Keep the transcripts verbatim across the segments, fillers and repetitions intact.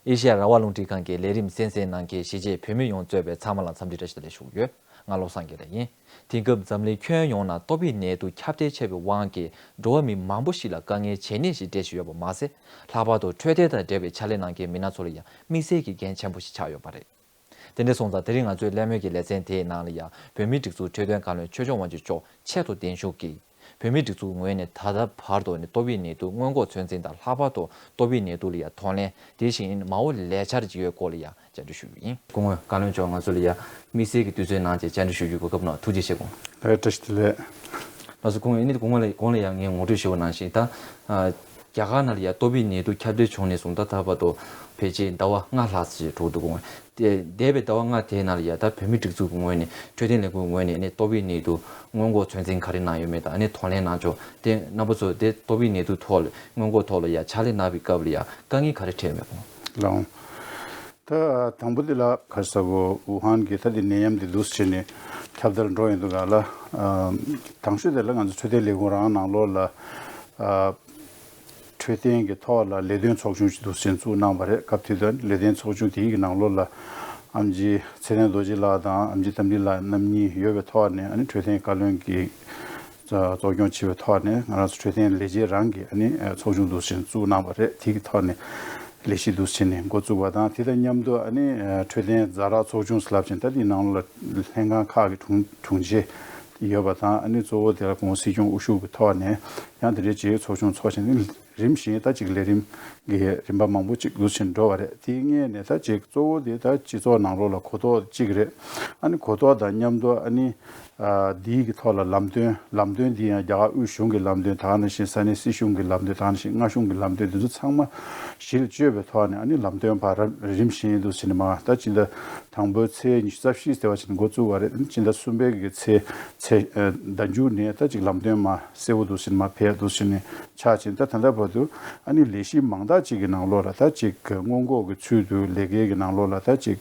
ཨེ་ཤེ་ཡ་རང་དབང་རླུང་འཕྲིན་ཁང་གི་ལས་རིམ་གསན་གཟིགས་གནང་མཁན་གཞིས་བྱེས་བོད་མི་ཡོངས་གཙོས་པའི་ཚང་མ་ལ་འཚམས་འདྲི་བཀྲ་ཤིས་བདེ་ལེགས་ཞུ་གི་ཡོད། ང་བློ་བཟང་དགེ་ལེགས་ཡིན། དེང་སྐབས་འཛམ་གླིང་ཁྱོན་ཡོངས་ནང་ཏོག་དབྱིབས་ནད་དུག་ཁྱབ་གདལ་ཆེ་བའི་དབང་གིས་འགྲོ་བ་མི་མང་པོ་ཞིག་ལ་དཀའ་ངལ་བྱེད་གནས་ཤིག་འཕྲད་བཞིན་ཡོད་པ་མ་ཟད། ལྷག་པར་དུ་འཕྲོད་བསྟེན་དང་འབྲེལ་བའི་ཕྱག་ལས་གནང་མཁན་མི་སྣ་ཚོ་ལ་ཡང་དམིགས་བསལ་གྱི་འགན་ཆེན་པོ་ཞིག་ཆགས་ཡོད་པ་རེད། དེ་འདྲ་སོང་ཙང་དེ་རིང་ང་ཚོའི་གླེང་མོལ་གྱི་ལེ་ཚན་དེའི་ནང་ལ་ཡང་བོད་མིའི་སྒྲིག་འཛུགས་འཕྲོད་བསྟེན་བཀའ་བློན་ཆོས་སྐྱོང་དབང་ཕྱུག་མཆོག་ཆེད་དུ་གདན་ཞུ་གིས། བོད་མིའི་སྒྲིག་འཛུགས་ངོས་ནས་ད་ལྟ་བར་དུ་ནི་ཏོག་དབྱིབས་ནད་དུག་སྔོན་འགོག་ཚོད་འཛིན་དང་ལྷག་པར་དུ་ཏོག་དབྱིབས་ནད་དུག་ལ་ཡང་གདོང་ལེན། དེ་བཞིན་མ་འོངས་ལས་འཆར་ཅིག་ཡོད་སྐོར་ལ་ཡང་བཅར་འདྲི་ཞུ་རྒྱུ་ཡིན། སྐུ་ངོ་བཀའ་བློན་མཆོག་ང་ཚོ་ལ་ཡང་དམིགས་བསལ་གྱི་དུས་ཚོད་གནང་བྱས་བཅར་འདྲི་ཞུ་རྒྱུའི་གོ་སྐབས་གནང་བ་ཐུགས་རྗེ་ཆེ། སྐུ་ངོ་ལ་ཡང་ངས་ངོ་སྤྲོད་ཞུ་བའི་གོ་སྐབས་གནང་བ་ཐུགས་རྗེ་ཆེ། ལགས་སོ། སྐུ་ངོ་ཡིན་ནའི་དགུང་ལ་དགུང་ལ་ཡང་ངས་ངོ་སྤྲོད་ཞུ་བ་ནང་བཞིན་ད། རྒྱ་གར་ནང་ལ་ཡང་ཏོག་དབྱིབས་ནད་དུག་ཁྱབ་གདལ་བྱུང་ནས་བཟུང་ད་ལྟ་བར་དུ་ཕལ་ཆེར་ཟླ་བ་ལྔ་ལྷག་ཙམ་ཞིག་འགྲོ་འདུག་གོ། དེ་འདས་པའི་ཟླ་བ་ལྔ་དེའི་ནང་ལ་ཡང་ད་བོད་མི་སྒྲིག་འཛུགས་ཀྱི་ངོས་ནས་འཕྲོད་བསྟེན་ལས་ཁུངས་ངོས་ནས་ནི་ཏོག་དབྱིབས་ནད་དུག་སྔོན་འགོག་ཚོད་འཛིན་ག་རེ་གནང་ཡོད་མེད་དང་ཨ་ནི་གདོང་ལེན་གནང་ཕྱོགས་དེ་རྣམ་པ་ཚོ་དེ་ཏོག་དབྱིབས་ནད་དུག་ཐོག་ལ་སྔོན་འགོག་ཐོག་ལ་ཡང་ཕྱག་ལས་གནང་བའི་སྐབས་ལ་ཡང་དཀའ་ངལ་ག་རེ་འཕྲད་ཡོད་མེད་གོང་། ལགས། ད་དང་པོ་དེ་ལ་ག་རེ་ཟེར་དགོས། ཝུ་ཧན་གྱི་ད་དེ་ནད་ཡམས་དེ་འདུག་སེ་བྱས་ནས་ཁྱབ་གདལ་འགྲོ་ཡོང་དུས་སྒང་ལ། དང་ཤོས་དེ་ལ་ང་ཚོ་འཕྲོད་བསྟེན་ལས་ཁུངས་རང་ནང་ལོགས་ལ། འཕྲོད་བསྟེན་གྱི་ཐོག་ལ་ལས་དོན་ཚོགས་ཆུང་ཞིག་འདུག་སེ་བཙུགས་གནང་བ་རེད། སྐབས་དེ་དུས་ལས་དོན་ཚོགས་ཆུང་དེའི་གི་ནང་ལོགས་ལ་ཨེམ་ཆི་ཚེ་བརྟན་རྡོ་རྗེ་ལགས་དང་ཨེམ་ཆི་རྟ་མགྲིན་ལགས་རྣམ་གཉིས་ཡོད་པའི་ཐོག་ནས་ཨ་ནི་འཕྲོད་བསྟེན་བཀའ་བློན་གྱིས་གཙོ་སྐྱོང་བྱས་པའི་ཐོག་ནས་ང་རང་ཚོ་འཕྲོད་བསྟེན་ལས་བྱེད་རང་གི་ཨ་ནི་ཚོགས་ཆུང་འདུག་སེ་བཙུགས་གནང་བ་རེད། དེ་གི་ཐོག་ནས་ལས་གཞི་འདུག་སེ་བྱས་ནས་འགོ་བཙུགས་པ་དང་དེ་དང་མཉམ་དུ་ཨ་ནི་འཕྲོད་བསྟེན་ཛ་དྲག་ཚོགས་ཆུང་ཟེར་ལབ་ཅིང་ད་དེའི་ནང་ལོགས་ལ་ལྷན་ཁང་ཁག་གི་དྲུང་དྲུང་ཆེ་ཡོད་པ་དང་ཨ་ནི་གཙོ་བོ་དེ་ལ་གོང་སྲིད་སྐྱོང་དབུ་བཞུགས་ཀྱི་ཐོག་ནས་ཡང་དེ་འདྲའི་ཅིག་ཚོགས་ཆུང་ཚོགས་བཞིན་རིམ་བཞིན་ད་ཅིག་ལས་རིམ་གྱི་རིམ་པ་མང་པོ་ཅིག་འདུག་སེ་འགྲོ་བ་རེད། དེའི་སྔོན་ནས་ད་ཅིག་གཙོ་བོ་དེ་ད་སྤྱི་ཚོགས་ནང་ལོགས་ལ་གོ་རྟོགས་གཅིག་རེད། ཨ་ནི་གོ་རྟོགས་དང་མཉམ་དུ་ཨ་ནི་འདིའི་གི་ཐོག་ལ་ལམ་སྟོན་ལམ་སྟོན་འདི་ཡང་རྒྱ་གར་དབུས་གཞུང་གི་ལམ་སྟོན་ད་ག་ནང་བཞིན་ས་གནས་སྲིད་གཞུང་གི་ལམ་སྟོན་ད་ག་ནང་བཞིན་མངའ་གཞུང་གི་ལམ་སྟོན་འདི་ཚོ་ཚང་མ་གཞི་ལ་བཅོལ་བའི་ཐོག་ནས་ཨ་ནི་ལམ་སྟོན་པ་ར་རིམ་བཞིན་འདུག་སེ་ནས་མ་ད་ཕྱི་ཟླ་དང་པོའི་ཚེས་ཉི་ཤུ་རྩ་བཞི་ཟེར་བ་ཅིག་ནས་འགོ་བཙུགས་པ་རེད། ཕྱི་ཟླ་གསུམ་པའི་གི་ཚེས་ཚེས་ཟླ་མཇུག་ནས་ད་ཅིག་ལམ་སྟོན་མ་གསལ་བོ་འདུག་སེ་ནས་མ་ཕེབས་འདུག་སེ་ནས་ཆགས་ཕྱིན། ད་ད་ལྟ་བར་དུ་ཨ་ནི་ལས་གཞི་མང་དག་ཅིག་གི་ནང་ལོགས་ལ་ད་ཅིག་སྔོན་འགོག་གི་ཚུལ་དུ་ལས་ཀའི་གི་ནང་ལོགས་ལ་ད་ཅིག་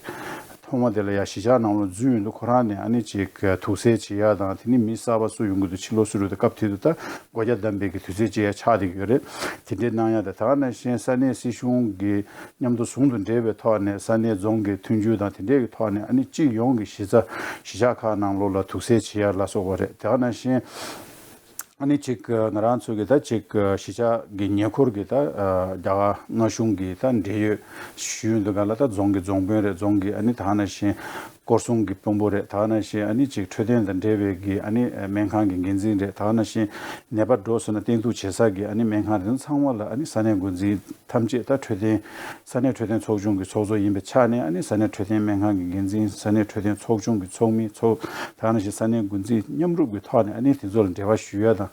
ཐོག་མ་དེ་ལ་ཡ་གཞིས་ཆགས་ནང་ལོགས་འཛུལ་ཡོང་དུས་ཁོ་རང་ནས་ཨ་ནི་ཅིག་དུག་སེལ་བྱེད་ཡ་དང་དེ་ནི་མི་གསར་པ་སུ་ཡོང་གི་འདུག་ཕྱི་ལོགས་སུ་རུ་དུ་སྐབས་དེ་དུས་ད་སྒོ་རྒྱ་བསྡམས་པའི་གི་དུས་ཚོད་ཅིག་ཡ་ཆགས་བསྡད་ཀྱི་ཡོད་རེད། དེ་འདྲའི་གནང་ཡ་དང་ད་ག་ནང་བཞིན་ས་གནས་སྲིད་གཞུང་གི་མཉམ་དུ་ཟུང་དུ་འབྲེལ་བའི་ཐོག་ནས་ས་གནས་རྫོང་གི་མཐུན་འགྱུར་དང་དེ་འདྲའི་གི་ཐོག་ནས་ཨ་ནི་སྤྱི་ཡོངས་ཀྱི་གཞི་རྩ་གཞིས་ཆགས་ཁག་ནང་ལོགས་ལ་དུག་སེལ་བྱེད་ཡ་ལ་སོགས་པ་རེད། དེ་ག་ནང་བཞིན་ཨ་ནི་ཅིག་ང་རང་ཚོ་གི་ད་ཅིག་གཞིས་ཆགས་ཀྱི་ཉེ་འཁོར་གྱི་ད་རྒྱ་གར་མངའ་གཞུང་གི་ད་འབྲེལ་ཡོད་ཞུ་ཡོང་དུས་སྒང་ལ་ད་རྫོང་གི་རྫོང་དཔོན་རེད། རྫོང་གི་ཨ་ནི་ད་ག་ནང་བཞིན་སྐོར་སྲུང་གི་དཔོན་པོ་རེད། ད་ག་ནང་བཞིན་ཨ་ནི་ཅིག་འཕྲོད་བསྟེན་དང་འབྲེལ་བའི་གི་ཨ་ནི་སྨན་ཁང་གི་འགན་འཛིན་རེད། ད་ག་ནང་བཞིན་ནད་པ་འགྲོ་སོང་ན་བསྟེན་གཏུག་བྱེད་ས་གི་ཨ་ནི་སྨན་ཁང་རེད། ཚང་མ་ལ་ཨ་ནི་ས་གནས་འགོ་འཛིན་ཐམས་ཅད་ད་འཕྲོད་བསྟེན་ས་གནས་འཕྲོད་བསྟེན་ཚོགས་ཆུང་གི་ཚོགས་གཙོ་ཡིན་པའི་ཆ་ནས་ཨ་ནི་ས་གནས་འཕྲོད་བསྟེན་སྨན་ཁང་གི་འགན་འཛིན་ས་གནས་འཕྲོད་བསྟེན་ཚོགས་ཆུང་གི་ཚོགས་མི་ཚོགས་ད་ག་ནང་བཞིན་ས་གནས་འགོ་འཛིན་མཉམ་རུབ་ཀྱི་ཐོག་ནས་ཨ་ནི་དེ་ཚོ་ལ་འབྲེལ་བ་ཞུ་ཡ་དང་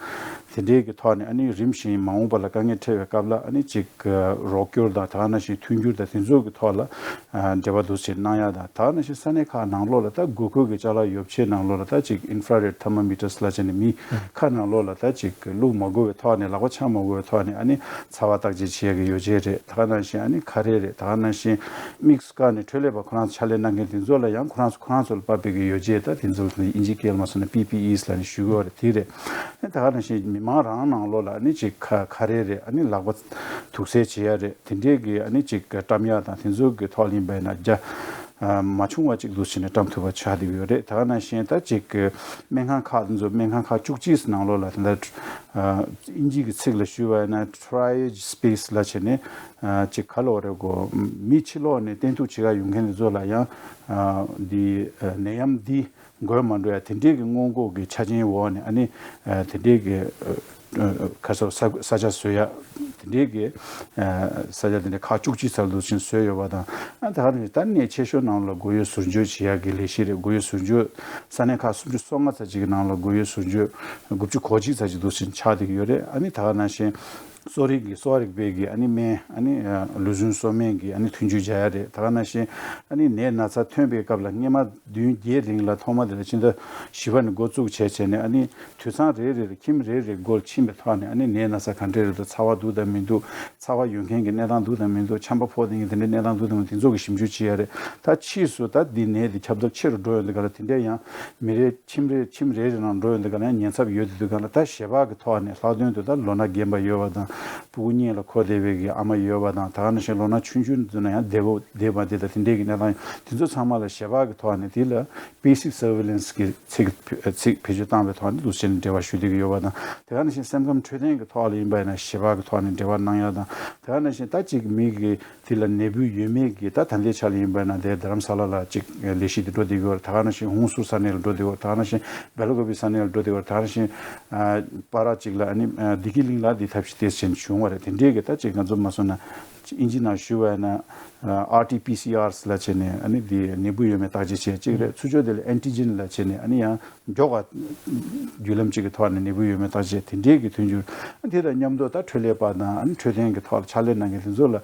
དེ་འདྲའི་གི་ཐོག་ནས་ཨ་ནི་རིམ་བཞིན་མ་འོངས་པ་ལ་དཀའ་ངལ་འཕྲད་པའི་སྐབས་ལ་ཨ་ནི་ཅིག་རོགས་སྐྱོར་དང་ད་ག་ནང་བཞིན་མཐུན་འགྱུར་དང་དེ་ཚོ་གི་ཐོག་ལ་འབྲེལ་བ་འདུག་སེ་གནང་ཡ་དང་ད་ག་ནང་བཞིན་ས་གནས་ཁག་ནང་ལོགས་ལ་ད་དགོས་མཁོ་གི་ཅ་ལག་ཡོ་བྱད་ནང་ལོགས་ལ་ད་ཅིག་infrared thermometers་ལབ་བྱས་ནས་མི་ཁ་ནང་ལོགས་ལ་ད་ཅིག་བླུག་མ་དགོས་པའི་ཐོག་ནས་ལག་པ་འཆང་མ་དགོས་པའི་ཐོག་ནས་ཨ་ནི་ཚ་བ་བརྟག་དཔྱད་བྱེད་ཡ་གི་ཡོ་བྱད་རེད། ད་ག་ནང་བཞིན་ཨ་ནི་ཁ་རས་རེད། ད་ག་ནང་བཞིན་དམིགས་སུ་བཀར་ནས་འཕྲོད་ལས་པ་ཁོ་རང་ཚོ་ཕྱག་ལས་གནང་མཁན་དེ་ཚོ་ལ་ཡང་ཁོ་རང་ཚོ་ཁོ་རང་ཚོ་ལ་དཔག་པའི་གི་ཡོ་བྱད་ད་དེ་ཚོ་ལ་དབྱིན་ཇིའི་སྐད་ལ་མ་སོང་ན་པི་པི་ཨི་ཟེར་ལབ་ནས་ཞུ་གི་ཡོད་རེད། དེ་རེད། ད་ག་ནང་བཞིན་མི་མང་རང་ནང་ལོགས་ལ་ཨ་ནི་ཅིག་ཁ་ཁ་རས་རེད། ཨ་ནི་ལག་པ་དུག་སེལ་བྱེད་ཡ་རེད། དེ་འདྲའི་གི་ཨ་ནི་ཅིག་བཀྲམ་ཡ་དང་དེ་ཚོ་གི་ཐོག་ལ་ཡིན་པ་ཡིན་ན་རྒྱ་མ་ཆུང་བ་ཅིག་འདུག་སེ་ནས་བཀྲམ་ཐུབ་པ་ཆགས་བསྡད་ཀྱི་ཡོད་རེད། ད་ག་ནང་བཞིན་ད་ཅིག་གི་སྨན་ཁང་ཁག་དེ་ཚོ་སྨན་ཁང་ཁག་བཅུ་གཅིག་ནང་ལོགས་ལ་དེ་འདྲ་དབྱིན་ཇི་གི་ཚིག་ལ་ཞུས་པ་ཡིན་ན་triage space་ལབ་བྱས་ནས་ཅིག་ག་ལབ་དགོས་རེད་གོ་མི་ཕྱི་ལོགས་ནས་བསྟེན་གཏུག་བྱེད་ག་ཡོང་མཁན་དེ་ཚོ་ལ་ཡང་འདི་ནད་ཡམས་འདི་འགོས་མ་འགྲོ་ཡ་དེ་འདྲའི་གི་སྔོན་འགོག་གི་ཆ་རྐྱེན་འོག་ནས་ཨ་ནི་དེ་འདྲའི་གི་ཁ་སོ་ས་ས་ཆ་བཟོ་ཡ་དེ་འདྲའི་གི་ས་ཆ་དེ་འདྲ་ཁག་བཅུ་གཅིག་ཙམ་འདུག་སེ་བཟོས་ཡོད་པ་དང་ཨ་ད་ག་ནས་ད་གནས་ཆེ་ཤོས་ནང་ལ་སྒོ་དབྱེ་ཟུར་འཇོག་བྱེད་ཡ་གི་ལས་གཞི་རེད། སྒོ་དབྱེ་ཟུར་འཇོག་ས་གནས་ཁག་སུམ་ཅུ་སོ་ལྔ་ཙམ་ཅིག་གི་ནང་ལ་སྒོ་དབྱེ་ཟུར་འཇོག་དགུ་བཅུ་གོ་གཅིག་ཙམ་ཅིག་འདུག་སེ་ཆགས་བསྡད་ཀྱི་ཡོད་རེད། ཨ་ནི་ད་ག་ནང་བཞིན། གསོ་རིག་གི་གསོ་བ་རིག་པའི་གི་ཨ་ནི་སྨན་ཨ་ནི་ལུས་རྩལ་གསོ་སྨན་གི་ཨ་ནི་མཐུན་འགྱུར་སྦྱར་ཡ་རེད། ད་ག་ནང་བཞིན་ཨ་ནི་ནད་ན་ཚ་ཐོན་པའི་སྐབས་ལ་སྔོན་མ་བདུན་བརྒྱད་རིང་ལ་ཐོག་མ་དེ་ལ་ཕྱི་ཟླ་བཞི་པ་ནས་འགོ་བཙུགས་བྱས་བྱས་ནས་ཨ་ནི་དུད་ཚང་རེ་རེ་ལ་ཁྱིམ་རེ་རེ་སྒོར་ཕྱིན་པའི་ཐོག་ནས་ཨ་ནི་ནད་ན་ཚ་ག་འདྲས་རེད་འདུག་ཚ་བ་འདུག་དང་མི་འདུག་ཚ་བ་ཡོད་མཁན་གྱི་གནས་སྟངས་འདུག་དང་མི་འདུག་ཆམ་པ་ཕོག་དེ་ངས་དེ་འདྲའི་གནས་སྟངས་འདུག་དང་མི་འདུག་དེ་ཚོ་གི་ཞིབ་འཇུག་བྱེད་ཡ་རེད། ད་ཕྱིས་སུ་ད་འདི་ནད་འདི་ཁྱབ་སྟོབས་ཆེ་རུ་འགྲོ་ཡོང་དུས་ག་ལ་དེ་འདྲའི་ཡང་མི་རེ་ཁྱིམ་རེ་ཁྱིམ་རེ་རེ་ནང་འགྲོ་ཡོང་དུས་ག་ལ་ཡང་ཉེན་ཚབས་ཡོད་དུས་ག་ལ་ད་ཞལ་པར་གི་ཐོག་ནས་ལྷག་དོན་དུ་ད་ལོ་ན་རྒན་པ་ཡོད་པ་དང་ སྤུ་གུ་གཉིས་ལ་འཁོར་བསྡད་པའི་གི་ཨ་མ་ཡོད་པ་དང་། ད་ག་ནང་བཞིན་ལོ་ན་ཆུང་ཆུང་ཚོ་ན་ཡང་བདེ་པོ་བསྡད་པ་དེ་དང་དེ་འདྲའི་གི་གནས་སྟངས་དེ་ཚོ་ཚང་མ་ལ་ཞལ་པར་གི་ཐོག་ནས་དེ་ལ་basic surveillance གི་ཚིག་ཚིག་བེད་སྤྱོད་བཏང་བའི་ཐོག་ནས་འདུག་སེ་བྱས་ནས་འབྲེལ་བ་ཞུ་བསྡད་ཀྱི་ཡོད་པ་དང་། དེ་ག་ནང་བཞིན་སེམས་ཁམས་འཕྲོད་བསྟེན་གི་ཐོག་ལ་ཡིན་པ་ཡིན་ན་ཞལ་པར་གི་ཐོག་ནས་འབྲེལ་བ་གནང་ཡ་དང་། དེ་ག་ནང་བཞིན་ད་ཅིག་མི་གི་དེ་ལ་ནད་འབུ་ཡོད་མེད་ཀྱི་ད་ད་ལྟའི་ཆ་ལ་ཡིན་པ་ན་དེ་རྡ་རམ་ས་ལ་ལ་ཅིག་ལས་གཞི་དེ་འགྲོ་བསྡད་ཀྱི་ཡོད་རེད། ད་ག་ནང་བཞིན་ཧུན་སུར་ས་གནས་ལ་འགྲོ་བསྡད་ཀྱི་ཡོད་རེད། ད་ག་ནང་བཞིན་སྦེ་ལ་ཀོ་བི་ས་གནས་ལ་འགྲོ་བསྡད་ཀྱི་ཡོད་རེད། ད་ག་ནང་བཞིན་ཨ་པ་ར་ཅིག་ལ་ཨ་ནི་ཨ་བདེ་སྐྱིད་གླིང་ལ་འདི་ཐབས་ཤེས་དེ་བྱས་ནས་བྱུང་བ་རེད། དེ་འདྲའི་གི་ད་ཅིག་ང་ཚོ་མ་སོང་ན་ཨིན་ཇི་ནང་ཞུ་བ་ཡིན་ན་ཨ་ཨར་ཊི་པི་སི་ཨར་ལ་བྱས་ནས་ཨ་ནི་འདི་ནད་འབུ་ཡོད་མེད་བརྟག་དཔྱད་བྱས་གཅིག་རེད། ཚུར་ཕྱོགས་དེ་ལ་ཨན་ཊི་ཇེན་ལ་བྱས་ནས་ཨ་ནི་ཡང་མགྱོགས་པ་བརྒྱུད་ལམ་གཅིག་གི་ཐོག་ནས་ནད་འབུ་ཡོད་མེད་བརྟག་དཔྱད་དེ་འདྲའི་གི་མཐུན་འགྱུར། དེ་དང་མཉམ་དུ་ད་འཕྲོད་ལས་པ་དང་ཨ་ནི་འཕྲོད་བསྟེན་གྱི་ཐོག་ལ་ཕྱག་ལས་གནང་མཁན་དེ་ཚོ་ལ་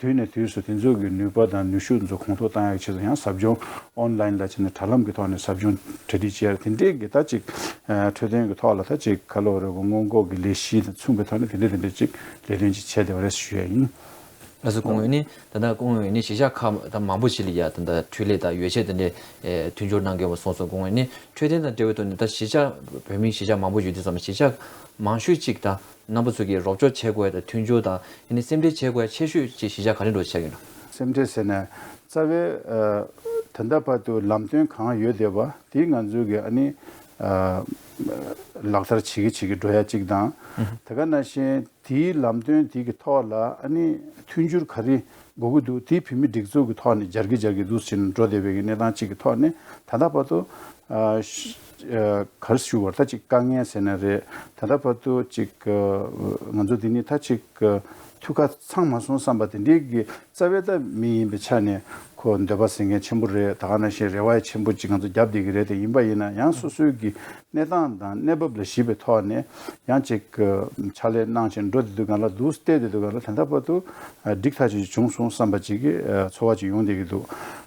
དུས་ནས་དུས་སུ་དེ་ཚོ་གི་ནུས་པ་དང་ནུས་ཤུགས་ཚོ་གོང་མཐོར་བཏང་ཡག་ཆེད་དུ་ཡང་ཟབ་སྦྱོང་ཨོན་ལན་ལ་བྱས་ནས་དྲ་ལམ་གྱི་ཐོག་ནས་ཟབ་སྦྱོང་གྲ་སྒྲིག་བྱས་ཡ་དེ་འདྲའི་གི་ད་ཅིག་འཕྲོད་བསྟེན་གྱི་ཐོག་ལ་ད་ཅིག་ག་ལོ་རེ་སྔོན་འགོག་གི་ལས་གཞི་དང་མཚུངས་པའི་ཐོག་ནས་དེ་འདྲ་དེ་འདྲ་ཅིག་ལས་དོན་ཅིག་བྱས་བསྡད་པ་རེད་ཞུ་ཡ་ཡིན། ལགས་སོ། སྐུ་ངོ་ནི་ད་ལྟ་སྐུ་ངོ་ནི་གཞིས་ཆགས་ཁག་ད་མང་པོ་ཞིག་ལ་ཡ་ད་ལྟ་འཕྲོད་ལས་དང་ཡོ་བྱད་དེ་འདྲའི་ཨེ་མཐུན་སྦྱོར་གནང་མཁན་པ་སོང་སོང་། སྐུ་ངོ་ནི་འཕྲོད་བསྟེན་དང་འབྲེལ་བའི་ཐོག་ནས་ད་གཞིས་ཆགས་བོད་མིའི་གཞིས་ཆགས་མང་པོ་ཡོད་དུས་ཙམ་གཞིས་ཆགས་མང་ཤོས་ཅིག་ད་རྣམ་པ་ཚོ་གིས་རོགས་སྐྱོར་བྱེད་དགོས་ཡ་དང་མཐུན་སྦྱོར་དང་ཡིན་ནི་སེམས་ཁྲལ་བྱེད་དགོས་ཡ་ཆེ་ཤོས་ཅིག་གཞིས་ཆགས་ག་རེ་འགྲོ་ཆགས་ཡོད་ན། སེམས་ཁྲལ་ཟེར་ན་རྩ་བའི་ཨ་ད་ལྟ་བར་དུ་ལམ་སྟོན་གང་ཡོད་བསྡད་པ་དེ་ང་ཚོས་ཀྱི་ཨ་ནི་ཨ་ལག་བསྟར་བྱེད་ཀྱི་བྱེད་ཀྱི་འགྲོ་ཡ་གཅིག་དང་། དེ་ག་ནང་བཞིན་དེའི་ལམ་སྟོན་དེ་གི་ཐོག་ལ་ཨ་ནི་མཐུན་འགྱུར་ག་རེ་དགོས་ཀྱི་འདུག་དེ་བོད་མི་སྒྲིག་འཛུགས་ཀྱི་ཐོག་ནས་སྦྱར་གི་སྦྱར་གི་འདུག་ཟེར་ནས་འགྲོ་བསྡད་པའི་གི་གནས་སྟངས་གཅིག་གི་ཐོག་ནས་ད་ལྟ་བར་དུ་ཨ་ཤ་ཨ་ག་རེ་ཞུ་བར་ད་ཅིག་དཀའ་ངལ་ཟེར་ན་རེད། ད་ལྟ་བར་དུ་ཅིག་ཨ་ང་ཚོ་འདི་ནི་ད་ཅིག་ཨ་ཐུགས་ཁ་ཚང་མ་སོང་བསམ་པ་དེ་འདྲའི་གི་རྩ་བའི་ད་མི་ཡིན་པའི་ཆ་ནས་ཁོ་འདོད་པ་ཟེར་མཁན་ཆེན་པོ་རེད། ད་ག་ནང་བཞིན་རེ་བ་ཡང་ཆེན་པོ་ཅིག་ང་ཚོ་བརྒྱབ་བསྡད་ཀྱི་རེད། དེ་ཡིན་པ་ཡིན་ན་ཡང་སོ་སོའི་གི་གནས་སྟངས་དང་གནས་བབ་ལ་གཞིགས་པའི་ཐོག་ནས་ཡང་ཅིག་ཕྱག་ལས་གནང་བཞིན་འགྲོ་བསྡད་དུས་སྒང་ལ་འདུག་བལྟས་བསྡད་དུས་སྒང་ལ་ད་ལྟ་བར་དུ་འགྲིག་ཐག་ཆོད་ཅིག་བྱུང་སོང་བསམ་པ་ཅིག་གི་ཚོར་བ་ཅིག་ཡོང་བསྡད་ཀྱི་འདུག་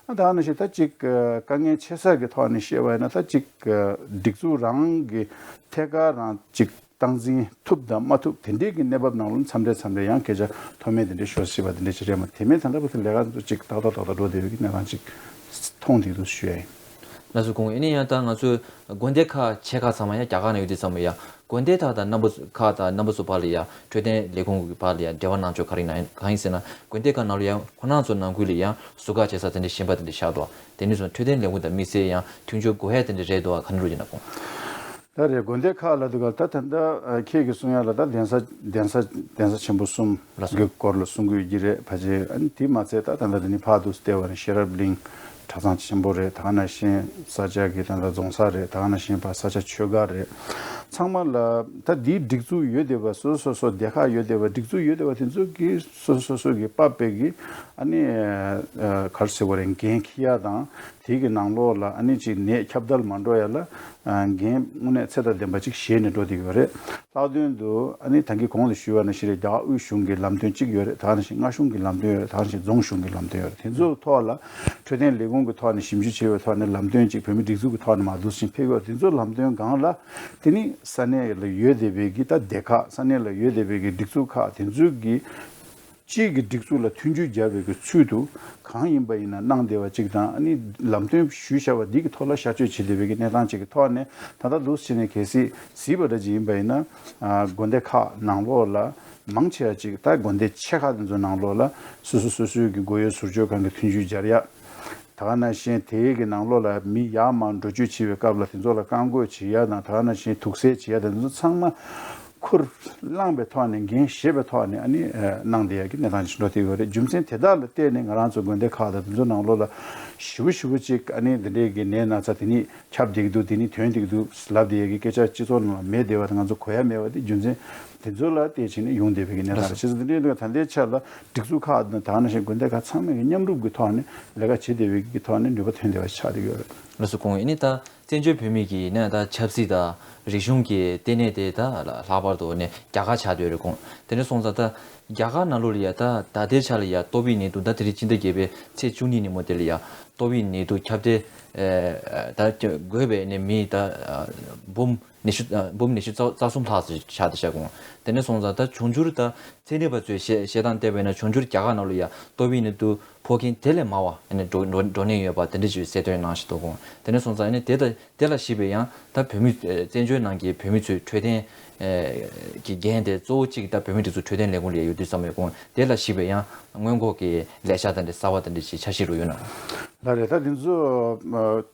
ད་ག་ནང་བཞིན་ད་ཅིག་དཀའ་ངལ་ཆེ་ས་གི་ཐོག་ནས་བཤད་པ་ཡིན་ན་ད་ཅིག་སྒྲིག་འཛུགས་རང་གི་ཐད་ཀར་རང་ཅིག་སྟངས་འཛིན་ཐུབ་དང་མ་ཐུབ་དེ་འདྲའི་གི་གནས་བབ་ནང་ལ་མཚམས་རེ་མཚམས་རེ་ཡང་སྐད་ཆ་མཐོ་དམན་དེ་འདྲའི་ཤོར་སྲིད་པ་དེ་འདྲའི་ཅིག་རེད་མ། དེ་མིན་ད་ལྟ་བར་དུ་ལས་ཀ་འདི་ཚོ་ཅིག་ཏག་ཏག་ཏག་ཏག་འགྲོ་བསྡད་པའི་གི་གནས་སྟངས་ཅིག་མཐོང་བསྡད་འདུག་ཞུ་ཡ་ཡིན། ལགས་སོ། སྐུ་ངོ། ཨ་ནི་ཡང་ད་ང་ཚོའི་དགོན་སྡེ་ཁག་ཆེ་ཁག་ཚང་མ་ཡང་རྒྱ་གར་ནང་ཡོད་དུས་ཙམ་པ་ཡ་དགོན་སྡེ་དག་དང་རྣམ་པ་ཁག་དང་རྣམ་པ་ཚོ་བར་ལ་ཡ་འཕྲོད་བསྟེན་ལས་ཁུངས་ཀྱི་བར་ལ་ཡ་འབྲེལ་བ་གནང་ཕྱོགས་ག་རེ་ཡིན་ན། གང་ཡིན་ཟེར་ན་དགོན་སྡེ་ཁག་ནང་ལ་ཡ་ཁོ་རང་ཚོ་ནང་ཁུལ་ལ་ཡ་ཟུར་བཀག་བྱེད་ས་དེ་འདྲ་གཞན་པ་དེ་འདྲ་བཞག་འདུག་དེ་ནས་བཟུང་འཕྲོད་བསྟེན་ལས་ཁུངས་དང་དམིགས་བསལ་ཡང་མཐུན་སྦྱོར་དགོས་ཡ་དེ་འདྲ་རེད་འདུག་ག་འདྲ་རེད་ཡིན་ན་སྐུ་ངོ། ད་རེད། དགོན་སྡེ་ཁག་ལ་འདུག་ག་ད་ད་ལྟ་ཨ་ཁྱེད་ཀྱིས་གསུང་ཡ་ལ་ད་གདན་ས་གདན་ས་གདན་ས་ཆེན་པོ་གསུམ་ལགས་སོ། གི་སྐོར་ལ་གསུང་གི་ཡོད་ཀྱི་རེད། ཕལ་ཆེར་ཨ་ནི་དེ་མ་ཚད་ད་ད་ལྟ་འདི་ནི་ཕར་འདུག་བལྟས་པ་ནི་ཤེས་རབ་གླིང་གྲྭ་ཚང་ཆེན་པོ་རེད། ད་ག་ནང་བཞིན་ས་སྐྱ་གི་ད་ལྟ་རྫོང་སར་རེད། ད་ག་ནང་བཞིན་ཕར་ས་སྐྱ་ཆོས་སྒར་རེད། ཚང་མ་ལ་ད་འདིའི་སྒྲིག་འཛུགས་ཡོད་བསྡད་པ་སོ་སོ་སོ་སྡེ་ཁག་ཡོད་བསྡད་པ་སྒྲིག་འཛུགས་ཡོད་བསྡད་པ་དེ་ཚོ་གི་སོ་སོ་སོ་གི་པ་པའི་གི་ཨ་ནི་ཨ་ག་རེ་ཟེར་བ་རེད། འགན་འཁྱེར་ཡ་དང་དེ་གི་ནང་ལོགས་ལ་ཨ་ནི་ཅིག་ནད་ཁྱབ་གདལ་མ་འགྲོ་ཡ་ལ་ཨ་འགན་དངོས་གནས་ཚད་དང་ལྡན་པ་ཅིག་བཞེས་ནས་འགྲོ་བསྡད་ཀྱི་ཡོད་རེད། ལྷག་དོན་དུ་ཨ་ནི་ད་གིན་གོང་དུ་ཞུས་པ་ནང་བཞིན་རེད། རྒྱ་གར་དབུས་གཞུང་གི་ལམ་སྟོན་གཅིག་ཡོད་རེད། ད་ག་ནང་བཞིན་མངའ་གཞུང་གི་ལམ་སྟོན་ཡོད་རེད། ད་ག་ནང་བཞིན་རྫོང་གཞུང་གི་ལམ་སྟོན་ཡོད་རེད། དེ་ཚོའི་ཐོག་ལ་འཕྲོད་བསྟེན་ལས་ཁུངས་ཀྱི་ཐོག་ནས་ཞིབ་འཇུག་བྱས་པའི་ཐོག་ནས་ལམ་སྟོན་གཅིག་བོད་མི་སྒྲིག་འཛུགས་ཀྱི་ཐོག་ནས་མར་འདུག་སེ་ཕེབས་ཡོད་རེད། དེ་ཚོའི་ལམ་སྟོན་སྒང་ལ་དེ་ནི་ས་གནས་ལ་ཡོད་བསྡད་པའི་གི་ད་སྡེ་ཁག་ས་གནས་ལ་ཡོད་བསྡད་པའི་གི་སྒྲིག་འཛུགས་ཁག་དེ་ཚོའི་གི་སྤྱིའི་གི་སྒྲིག་འཛུགས་ལ་མཐུན་འགྱུར་སྦྱར་བའི་གི་ཚུལ་དུ་གང་ཡིན་པ་ཡིན་ན་གནང་བསྡད་པ་གཅིག་དང་། ཨ་ནི་ལམ་སྟོན་ཞུས་བཞག་པ་འདི་གི་ཐོག་ལ་བསྐྱར་བཅོས་བྱེད་བསྡད་པའི་གི་གནས་སྟངས་གཅིག་གི་ཐོག་ནས་ད་ལྟ་འདུག་སེ་བྱས་ནས་གལ་སྲིད་གཟིགས་པ་འདྲ་ཅིག་ཡིན་པ་ཡིན་ན། ཨ་དགོན་སྡེ་ཁག་ནང་ལོགས་ལ་མང་ཆེ་བ་ཅིག་ད་དགོན་སྡེ་ཆེ་ཁག་དེ་ཚོ་ནང་ལོགས་ལ་སོ་སོ་སོ་སོའི་གི་སྒོ་ཡོལ་ཟུར་སྐྱོད་ཁང་གི་མཐུན་འགྱུར་སྦྱར་ཡ། ད་ག་ནང་བཞིན་དེའི་གི་ནང་ལོགས་ལ་མི་ཡར་མར་འགྲོ་སྐྱོད་བྱེད་པའི་སྐབས་ལ་དེ་ཚོ་ལ་བཀག་འགོག་བྱེད་ཡ་དང་། ད་ག་ནང་བཞིན་དུག་སེལ་བྱེད་ཡ་དང་། དེ་ཚོ་ཚང་མ་ཁུར་བླངས་པའི་ཐོག་ནས་འགན་བཞེས་པའི་ཐོག་ནས་ཨ་ནི་གནང་བསྡད་ཡ་གི་གནས་སྟངས་ཤིག་འགྲོ་བསྡད་ཡོད་རེད། རྒྱུ་མཚན་དེ་དག་ལ་བརྟེན་ནས་ང་རང་ཚོ་དགོན་སྡེ་ཁག་དང་དེ་ཚོ་ནང་ལོགས་ལ་ཞེ་པོ་ཞེ་པོ་ཅིག་ཨ་ནི་འདི་འདྲའི་གི་ནད་ན་ཚ་དེ་ནི་ཁྱབ་བསྡད་ཀྱི་འདུག་དེ་ནི་ཐོན་བསྡད་ཀྱི་འདུག་ལབ་བསྡད་ཡ་གི་སྐད་ཆ་སྤྱི་ཚོགས་ནང་ལ་མེད་བསྡད་པ་དང་། ང་ཚོ་གོ་ཡ་མེད་པ་དེ་རྒྱུ་མཚན་དེ་ཚོ་ལ་བལྟས་བྱས་ནས་ཡོང་བསྡད་པའི་གི་གནས་སྟངས་རེད། བྱས་ཙང་དེ་འདྲའི་འདུག་ད་ལྟའི་ཆ་ལ་སྒྲིག་འཛུགས་ཁག་དང་། ད་ག་ནང་བཞིན་དགོན་སྡེ་ཁག་ཚང་མས་མཉམ་རུབ་ཀྱི་ཐོག་ནས་ལས་ཀ་བྱེད་བསྡད་པའི་གི་ཐོག་ནས་ནུས་པ་ཐོན་བསྡད་པ་ཆགས་བསྡད་ཡོད་རེད། ལགས་སོ། སྐུ་ངོ། ཨ་ནི་ད་བཙན་བྱོལ་བོད་མི་གི་ནས་ད་ཆབ་སྲིད་དང་རིག་གཞུང་གི་ལྟེ་གནས་དེ་ད་ལྷག་པར་དུ་ནས་རྒྱ་གར་ཆགས་བསྡད་ཡོད་རེད། སྐུ་ངོ། དེ་འདྲ་སོང་ཙང་ད་རྒྱ་གར་ནང་ལོགས་ལ་ཡ་ད་ད་ལྟའི་ཆ་ལ་ཡ་ཏོག་དབྱིབས་ནད་དུག་ད་དེ་རིང་སྤྱི་ཟླ་བརྒྱད་པའི་ཚེས་བཅུ་གཉིས་ཉིན་མོ་དེ་ལ་ཡ་ ཏོག་དབྱིབས་ནད་དུག་ཁྱབ་གདལ་ད་འགོས་པའི་ནི་མི་ད་འབུམ་ཉི་ཤུ་འབུམ་ཉི་ཤུ་རྩ་གསུམ་ལྷག་ཙམ་ཆགས་བསྡད་ཤག་གོ། དེ་འདྲ་སོང་ཙང་ད་འབྱུང་འགྱུར་ད་ཚན་རིག་པ་ཚོས་བཤད་བཤད་སྟངས་བལྟས་པ་ཡིན་ན་འབྱུང་འགྱུར་རྒྱ་གར་ནང་ལ་ཡ་ཏོག་དབྱིབས་ནད་དུག་ཕོག་མཁན་དེ་ལས་མང་བ་ཨ་ནི་འགྲོ་འགྲོ་འགྲོ་ནི་ཡོད་པ་དེ་འདྲ་ཞིག་གསལ་སྟོན་གནང་བཞིན་འདུག་གོ། དེ་ནས་སོང་ཙང་ཨ་ནི་དེ་ད་དེ་ལ་གཞིགས་པའི་ཡང་ད་བོད་མི་བཙན་བྱོལ་ནང་གི་བོད་མི་ཚོའི་འཕྲོད་བསྟེན་གི་འགན་དེ་གཙོ་བོ་གཅིག་ད་བོད་མི་སྒྲིག་འཛུགས་འཕྲོད་བསྟེན་ལས་ཁུངས་ལ་ཡོད་དུས་ཙམ་ཡོད་གོ། དེ་ལ་གཞིགས་པའི་ཡང་སྔོན་འགོག་གི་ལས་འཆར་དེ་འདྲ་གསར་བ་དེ་འདྲ་ཞིག་འཆར་གཞི་རུ་ཡོད་ན། ལགས་རེད། ད་དེ་ཚོ་